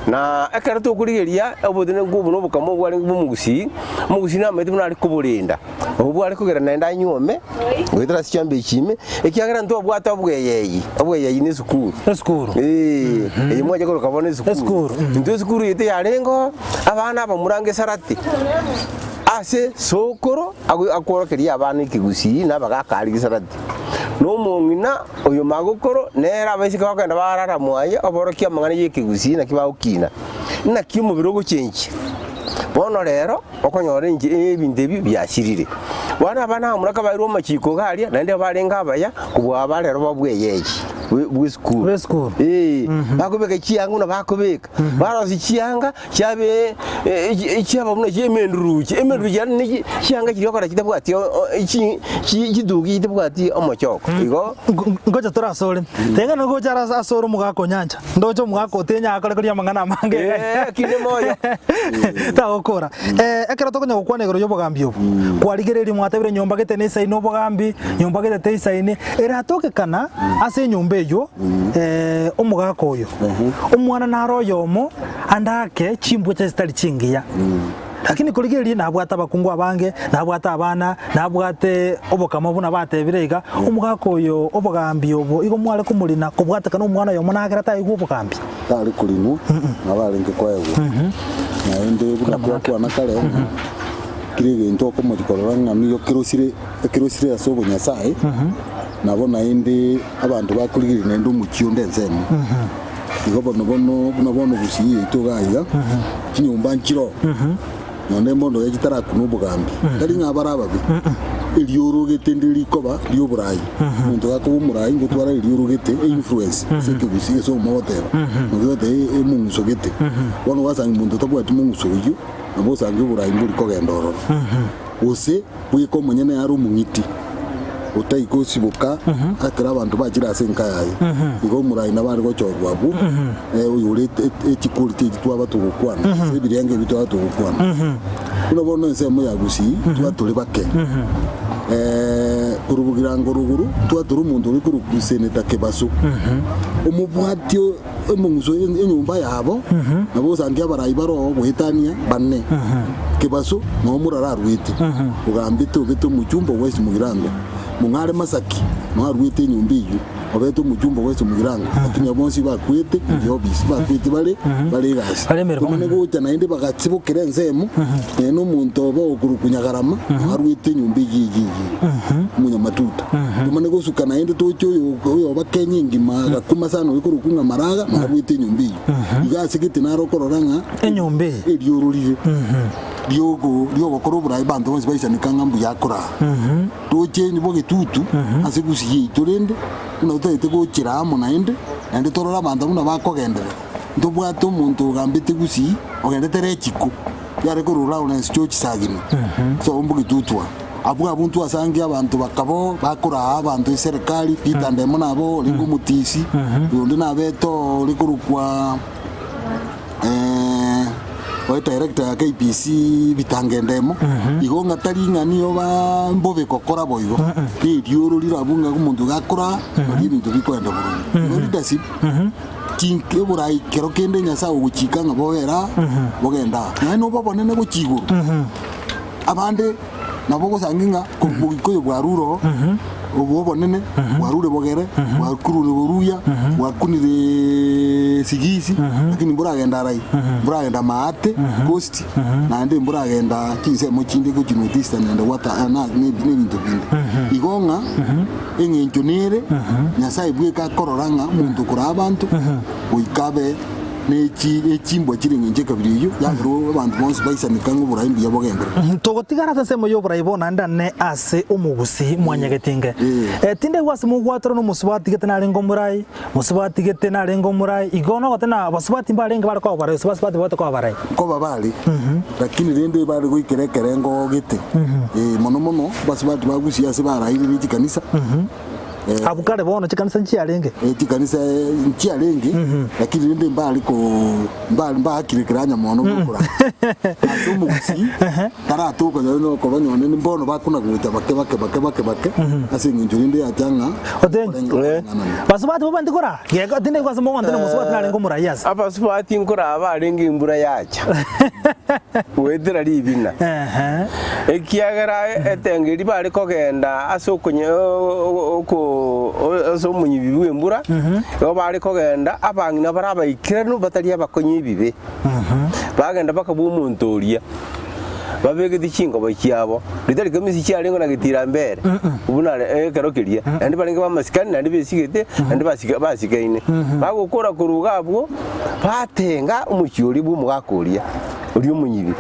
Na ekero tokorigereria obotenenku obo na obokama obo bwarenge bwa omogusii, omogusii namanyete buna are koborenda, obo bware kogera naende anyuome, goetera ase chiombe echi ime, ekiagera ntwabwate obweyei, obweyei na esukuru. Esukuru. Eeh, eye mwacha koroka bono esukuru. Esukuru, mhm. Intwe esukuru yaito yarenge oo, abana abamura ngesarate, ase sokoro ago akworokeria abana ekegusii na abagaka aria gesarate. Na omong'ina oyo magokoro nere abaiseke bakogenda barara mwaye oborokia amang'ana y'ekegusii naki bagokina, naki omobere ogochenchia. Bono rero okonyora inche ebinto ebi biasirire. Bono abana abamura kabairwe amachiko iga aria, naende barenge abaya kobua aba rero babweyechi bw'esukuru. Bw'esukuru. Ee, bakobeka chianga buna bakobeka, barosia chianga chiabe chiaba buna chi'emenduruche, emenduruche yaani ne chianga chiria okora chitabwati chituki chitabwati omochoko, igo. Ngocha torasore, teng'ana ngocha ara asore omogaka o nyancha, ndoche omogaka otenya akore koria amang'ana amange Eh, kinde moyo. Tagokora. Ekero tokonya gokwana igoro y'obogambi obo, kwarigereria mwatebire nyomba gete neisaine obogambi, nyomba gete teisaine, eratokekana ase enyomba eywo omogaka oyo, omwana nare oyomo ande ake chimbwa chiaye chitari chingiya. Lakini korigereria nabwate abakungu abange, nabwate abana, nabwate obokama buna batebire iga, omogaka oyo obogambi obo igo mware komorina kobwatekana omwana oyomo nagere taigwe obogambi. Tari korinwa, nabo arenge koegwa. Naende buna twakwana kare, ng'a kera egento okomochia korora ng'a nigo kerosire ekerosire ase obonyasae, nabo naende abanto bakorigereria naende omochie onde ensemo. Igo bono bono buna bono gusii yaito iga aiga, chinyomba nchiroo, nonya mbono iga chitarakuna obogambi, tari ng'a abare ababe, eriorogete ndire rikoba rioborai, omonto gakoba omorai ngotwara eriorogete einfluence ase ekegusii ase omo ogoteba, naki ogoteba emong'uso gete. Bono gwasanga omonto otabwati mong'uso oyio, nabo osange oborai mbori kogenda ororo. Gose bweka omonyene are omong'iti, otaika osiboka ekero abanto bachire ase enka yaye. Igo omorai nabo are gochorwa abwo, oyore echiquality echi twaba togokwana, gose ebirengo ebi twaba togokwana. Buna bono ensemo ya Gusii, twatore bake, korwa Bogirango rogoro, twatore omonto ore korokwa Senator Kebaso, omobwati Omong'uso enyomba yabo, nabo osange abarai bare oo goetania bane. Kebaso noo morara aruete, ogambete obete omochumba o West Mugirango. Mong'are Masaki noo aruete enyomba eyio, obete omochumba o West Mugirango. Lakini abwo bonsi bakwete in the office, bakwete bare bare egasi. Bare emeremo. Bamane gocha naende bagatsibokera ensemo, nonye na omonto obo okorokwa Nyagarama, noo aruete enyomba eyio eyio eyio, omonyamatuta. Tomane gosuka naende toche oyo oyoba Kenya engima agakuma sana oyo korokwa ng'a Maraga narwete enyomba eyio. Iga ase gete naro okorora ng'a Enyomba eye. eriororire riogo riogokora oborai banto bonsi baisaneka ng'a mbuya akoraa. Toche bogetutu ase gusii yaito rende buna totagete gochera amo naende, naende torore abanto buna bakogenderera. Ntobwate omonto ogambete gusii ogendete rechiko yare korwa Lawrence George Sagini sobo mbogetutu aa. Abwo abwo ntwasangia abanto bakaba bakoraa abanto eserekari, Peter Ndemo nabe orenge omotisi, oyonde nabete ore korokwa oye director ya KBC Bitange Ndemo, igo ng'a tari ng'a nigo ba mbobe gokora boigo, nerioro rire abwo ng'a omonto iga akoraa, nari ebinto bikoenda boronge. Igo leadership, chink oborai kero kende Nyasaye ogochika ng'a bobere aa, bogende aa. Nonya nobe obonene gochia igoro, Abande nabo ogosangi ng'a korwa Ogikuyu bwarure oo, obo obonene bwarure bogere, bwakurure boruya, bwakunire sigisi, lakini mboragenda arai, mboragenda maate, coast, naende mboragenda chinsemo chinde gochia north eastern and what na ne ebinto binde. Igo ng'a eng'encho nere, Nyasaye bweka akorora ng'a omonto okoraa abanto, goika abe. Ne chimbwa chire engencho ekabira eyio, yagerwa abanto bonsi baisaneka ng'a oborai mbuya bogenderere. Togotigara ase ensemo y'oborai bono naende ane ase omogusii mwanyagetinge. Tindaigwa ase mogwatorwa nomosubati gete narenge omorai, mosubati gete narenge omorai, igo nogote na abasubati mbarenge bare koba abarai gose basubati babete koba abarai. Nkoba bare, lakini rende bare goikera ekerengo gete. Mono mono abasubati ba Gusii ase baraire ne chikanisa. Abwo kare bono chikanisa nchiarenge? Chikanisa nchiarenge, lakini rende mbare ko mbare mbaakire keranya mono gokora. Ase omogusii taratoka nonye nokoba nonye ne mbono bakona gocha bake bake bake bake bake ase eng'encho rende yacha ng'a Oteng. Basubati bobe ntikora? Geko tinde ase mogonto na mosubati narenge omorai ase. Abasubati nkoraba barenge embura yacha goetera ribina. Ekiagera etengo eria bare kogenda ase okonye oko ase omonyibi bw'embura, nigo bare kogenda abang'ina bare abaikeranu batari abakonyi ebibe. Bagenda bakabua omonto oria. Babegete chingobo chiabo, ritari kemisi chiarengeo na getira mbere, buna ekero keria, naende barenge b'amasikani, naende besigete, naende basika basikaine. Bagokora korwa iga abwo, batenga omochie oria bw'omogaka oria, oria omonyibi.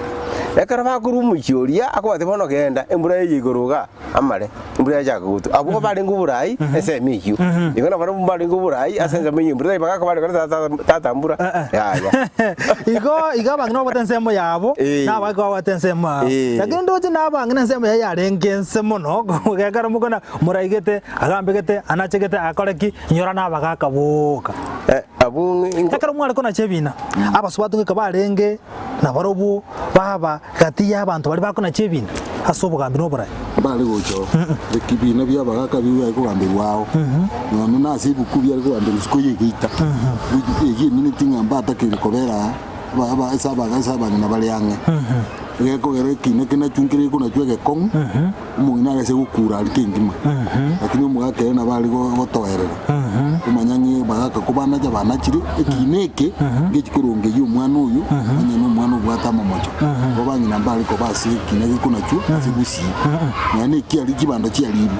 Ekero bakorwa omochie oria, akobatebia bono genda, embura eye igoro igaa. amare, embura yachaka gotwa. Abwo barenge oboraai ensemo eyio. Igo nabarabwo mbarenge oboraai ase ensemo eyio embura tari bagaka bare kore tata tata mbura. Yaya. Igo igo abang'ina babwate ensemo yabo, Eh. na abagaka babwate ensemo yabo. Eh. Lakini ndoche na abang'ina ensemo yaye yarenge ense mono, gekero mokona moraigete, agambegete, anachegete, akore ki, inyora na abagaka boka. Eh, abwo ng'o Ekero mware konacha ebina, abasubati goika barenge nabarobwo baba Gati y'abanto baria bakonacha ebina ase obogambi na oborai. Mbare gocha oo, ekibina bi'abagaaka bibe biare kogamberwa ao, nonya nase ebuku biare kogamberwa isiko y'egeita. Eyio emineti ng'a mbatakeire kobera aa, aba- aba- ase aba- ase abang'ina bare ang'e. Egekogera ekina kenachwe nkere gekonachwa egekong'u, omong'ina arese gokura aria kengima. Lakini omogaka ere nabo are go- gotoerera, omanya ng'a abagaka kobanacha banachire, ekina eke ngechi korongeyia omwana oyo, onye na omwana obwate amamocho. Igo bang'ina mbare koba ase ekina gekonachwa ase gusii, nonya na ekiaria chibando chiarirwe,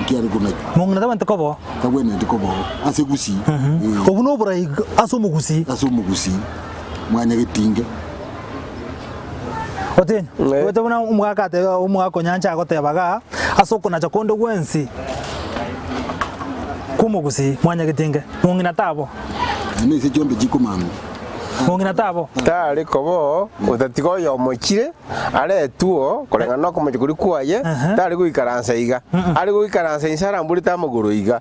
nkiare konachwa. Mong'ina tabwenereti koba oo. Tabwenereti koba oo ase gusii, eh. Obwo noborai ase omogusii. Ase omogusii, mwanyagetinge. Otienyo, oete buna omogaka atebe omogaka onyancha agoteba igaa, ase okonacha konde gwensi kw'omogusii mwanyagetinge, mong'ina tabo. Naende ase chiombe chikomama. Mong'ina tabo. Tari koba oo, otatiga oyomochire aretwe oo, koreng'ana nokomocha koria kwaye, tari goikaransa iga. Are goikaransa inse aramborete amagoro iga.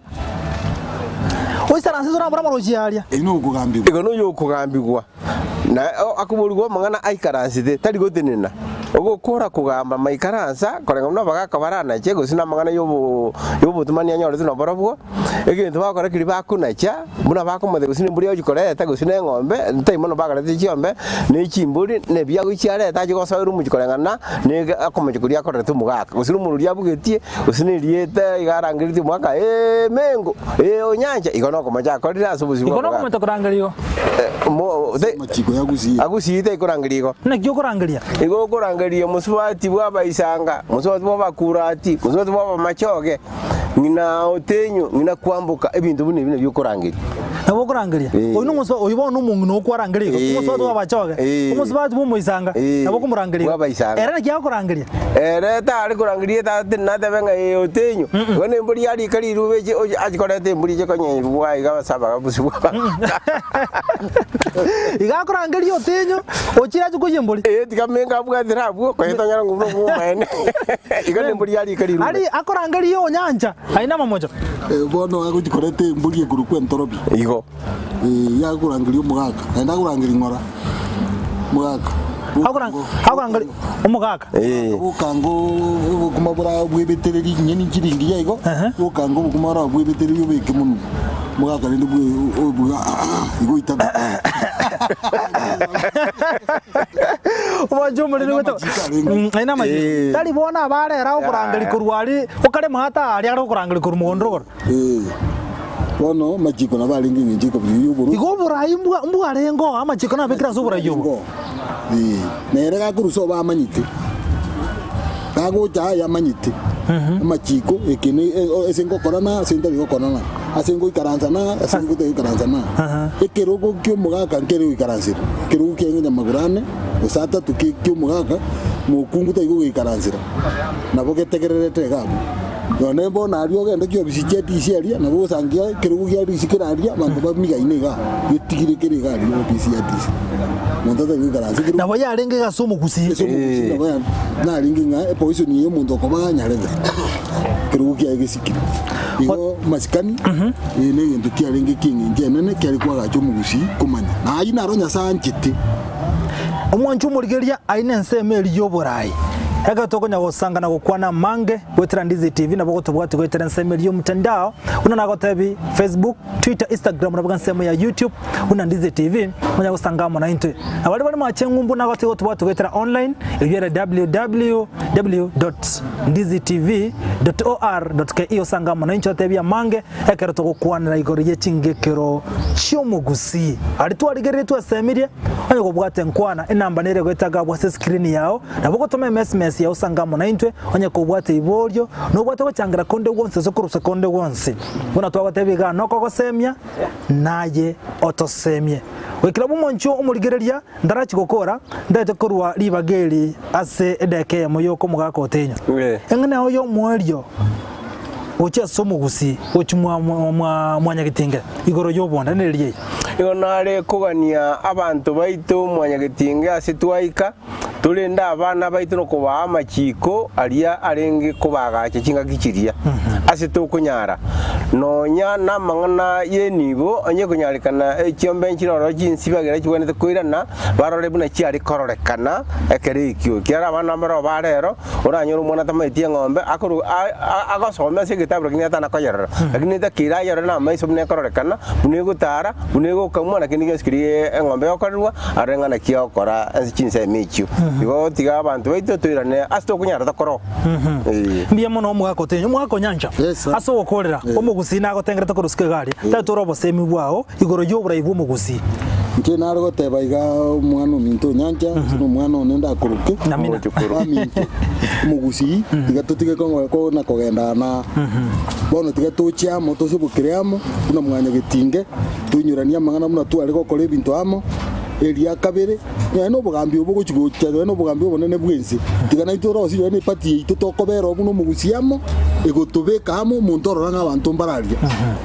Oisaranse inse orambore amagoro gochia aria. Eyio nokogambigwa. Igo noyokogambigwa. Na akoborigwa amang'ana aikaransete, tari gotenena. Ogokora kogamba maikaransa, koreng'ana buna abagaaka baranache, gose namang'ana y'obotomani anyorete nabarabwo, egento bagokora keria bakonacha, buna bakomotebia gose nembori agochia koreta, gose na eng'ombe, tari mono bakareta chiombe, ne chimbori, na ebi agochia arete ache gosoera omochie koreng'ana na okomocha koria akorerete omogaka, gose na omorori abugetie, gose na erieta iga arangeretie omogaka ee mengo, ee onyancha, igo nokomocha akorire ase obosio bwa Igo omogaka. nokomocha korangeria igo. Amachiko y'Agusii. Agusii taikorangeria igo. Naki okorangeria? Igo okorangeria mosubati bw'abaisanga, mosubati bw'abakurati, mosubati bw'abamachoge, ng'ina otenyo, ng'ina kwamboka, ebinto buna ebi nabio okorangeria. Nabo okorangeria? Eh. Oyio nomosuba oyio bono nomong'ina okwarangeria igo, Eh. omosubati bw'abachoge, Eh. omosubati bw'omoisanga, Eh. nabo okomorangeria igo. Bw'abaisanga. Ere naki agokorangeria? Ere tare korangeria tata natebe ng'a ee otenyo, igo nembori yarika rirube echi ochi achi koreta embori eche konyenywa iga ase abagabusi bwa Iga akorangeria otenyo, ochire ache koyia embori. Ee tiga menga abwatire abwo, konya tonyora ng'a obwo nobwomaene. Igo nembori yarika rirube. Ari akorangeria onyancha, aye namamocho. Eh, bono agochi koreta embori ekorokwa entorobi. Igo. Eh, yakorangeria omogaka, naende akorangeria ng'ora, mogaka. Akorangeria omogaka. Eh. Bokanga obokima bora bwebetereri chinyeni nchiringi iga igo, bokanga obokima bora bwebetereri obeke monwe, mogaka rende bwe obuga igo oitabe. Omwancho omonene Aye goeta namachiko arenge. Aye namachiko. Eh. Tari bono abarera agokorangeria korwa aria, okare maate aria are gokorangeria korwa mogondo igoro. Eh, bono amachiko nabo arenge eng'encho ekobiri y'oborwa. Igo oborai mbwa mbwarenge oo, amachiko nabekire ase oborai obo. Eh, nere gakorusia obo amanyete, gagocha aya amanyete amachiko eke ne e- o- ase ngokora na ase ntari gokora na, ase ngoikaransa na ase ngotari goikaransa na. Ekerogo kia omogaka nkere goikaransera, ekerogo kiaye nyamagoro ane, gose atato ki kia omogaka, mokungu tari gogoikaransera, nabo getegererete iga abwo. Nonya bono aria ogende chiofisi chia DC aria, nabo ogosangia ekerogo gia DC kere aria, abanto bamigaine igaa, getigire kere iga aria ofisi ya DC. Monto atari goikaransa ekerogo. Nabo yarenge iga ase omogusii. Ase omogusii nabo ya- narenge ng'a eposition eye omonto okoba anyarebe, ekerogo kiaye gesikire. Igo masikani, eye na egento kiarenge ki'eng'encho enene kiare koagacha omogusii komanya. Na ayio naro Nyasae anchete. Omwancho omorigereria aye nensemo eria y'oboraai. Ekero tokonya gosanga na gokwana amange goetera Ndizi TV nabo gotobwati goetera ensemo eria y'omtandao buna nagotebi Facebook, Twitter, Instagram nabo ensemo ya YouTube buna Ndizi TV onya gosanga amo naintwe. Na baria bare mache ng'umbu nagotiga gotobwati goetera online eyio ere www.ndizitv.or.ke osange amo nainche otebie amange ekero togokwanera igoro ye chingekero chi'omogusii. Aria twarigereire twesemirie onye kobwate nkwana enamba nere egoeta abwo ase escreen yao Nabo ogotoma emesmesi yao osange amo naintwe, onye kobwate iborio, nobwate gochangera konde gwonsi gose korusa konde gwonsi. Buna twagotebia igaa nokogosemia, naye otosemie. Goikera bw'omonchio omorigereria ntarachia gokora, ntaete korua ribaga eri ase edageka eyemo yoka omogaka otenywa. Eng'ana yao y'omoerio gochia ase omogusii, gochia mwa mwa mwanyagetinge igoro y'obonda nereri eye. Igo nare kogania abanto baito mwanyagetinge ase twaika, Torende abana baito na kobaa amachiiko aria arenge kobaagacha chingaki chiria, ase tokonyara. Nonya namang'ana y'enibo, onye ekonyarekana echiombe nchire ororo chinsibagera chigwenerete koirana, barore buna chiare kororekana ekero ekio. Ekiagera abana mbaroo ba rero, oranyore omwana tamaeti eng'ombe, akoru a- agosoma ase egetabu lakini atana koyerora, lakini etakeire ayerore namaiso buna ekororekana, buna egotara, buna egokamwa, na kende gionsi keria eng'ombe egokorerwa, Arore ng'a naki agokora ase chinsemo echio. Igo tiga abanto baito toirane ase tokonyara tokore oo. Ee. Mbuya mono omogaka otenyo, omogaka onyancha Yes, sir. ase ogokorera omogusii nagotengerete korwa isiko iga aria, tari tore obosemi bwao igoro y'oborai bw'omogusii. Inche nare goteba iga omwana ominto onyancha, gose na omwana one ndakoroke, Amina. baminto, omogusii, tiga totige kong'o kona kogenda na bono tiga toche amo tosibokere amo, buna mwanyagetinge. Toinyoranie amang'ana buna tware gokora ebinto amo, eria kabere, nonya na obogambi obo gochia gocha, nonya na obogambi obonene bw'ense, tiga naintwe torosie nonya na eparty yaito tokobera oo buna omogusia amo, egotobeka amo omonto orora ng'a abanto mbararia.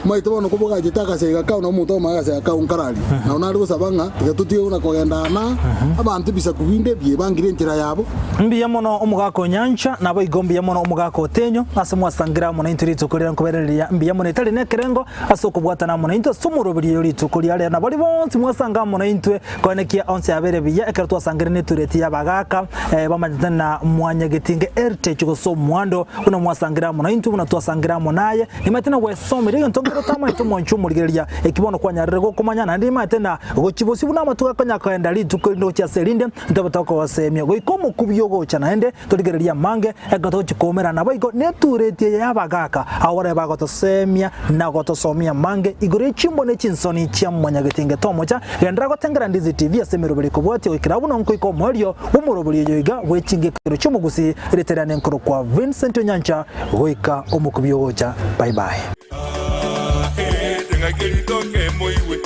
Omanyete bono kobogachete agasega kao na omonto okomanya agasega kao nkararia. Nabo nare gosaba ng'a tiga totige buna kogenda aa na aa, abanto ebisaku binde biebangire enchera yabo. Mbuya mono omogaka o nyancha, naboigo mbuya mono omogaka o tenyo, ase mwasangire amo naintwe rituko riria nkoberereria mbuya mono etari nekerengo, Ase okobwatana amo naintwe ase omoroberio oyo rituko ria rero, na baria bonsi mwasanga amo naintwe, koenekia onsi abere buya, ekero twasangire netureti y'abagaaka bamanyete na mwanyagetinge heritage gose omwando, buna mwasangire amo naintwe, buna twasangire amo naye, nimanyete na gwesomeria egento nkere otamanyete omwancho omorigereria, eki bono kwanyarire gokomanya, naende nimanyete na gochia bosio buna amatuko akonya koenda rituko erinde gochia ase erinde, ntobe tokogosemia goika omokubio ogocha naende torigererie amange, ekero togochia koumerana naboigo netureti eye y'abagaaka, abwo baria bagotosemia na gotosomia amange igoro ye chimbo ne chinsoni chia mwanyagetinge tomocha, genderera gotengera Ndizi TV ase emeroberi ekobwatia goikera abwo nonkoika omoerio bw'omoroberi oyo iga bwe chingekero chi'omogusii riterane nkorokwa Vincent Onyancha goika omokubio ogocha bye bye. Teng'aki ritoke moigwe.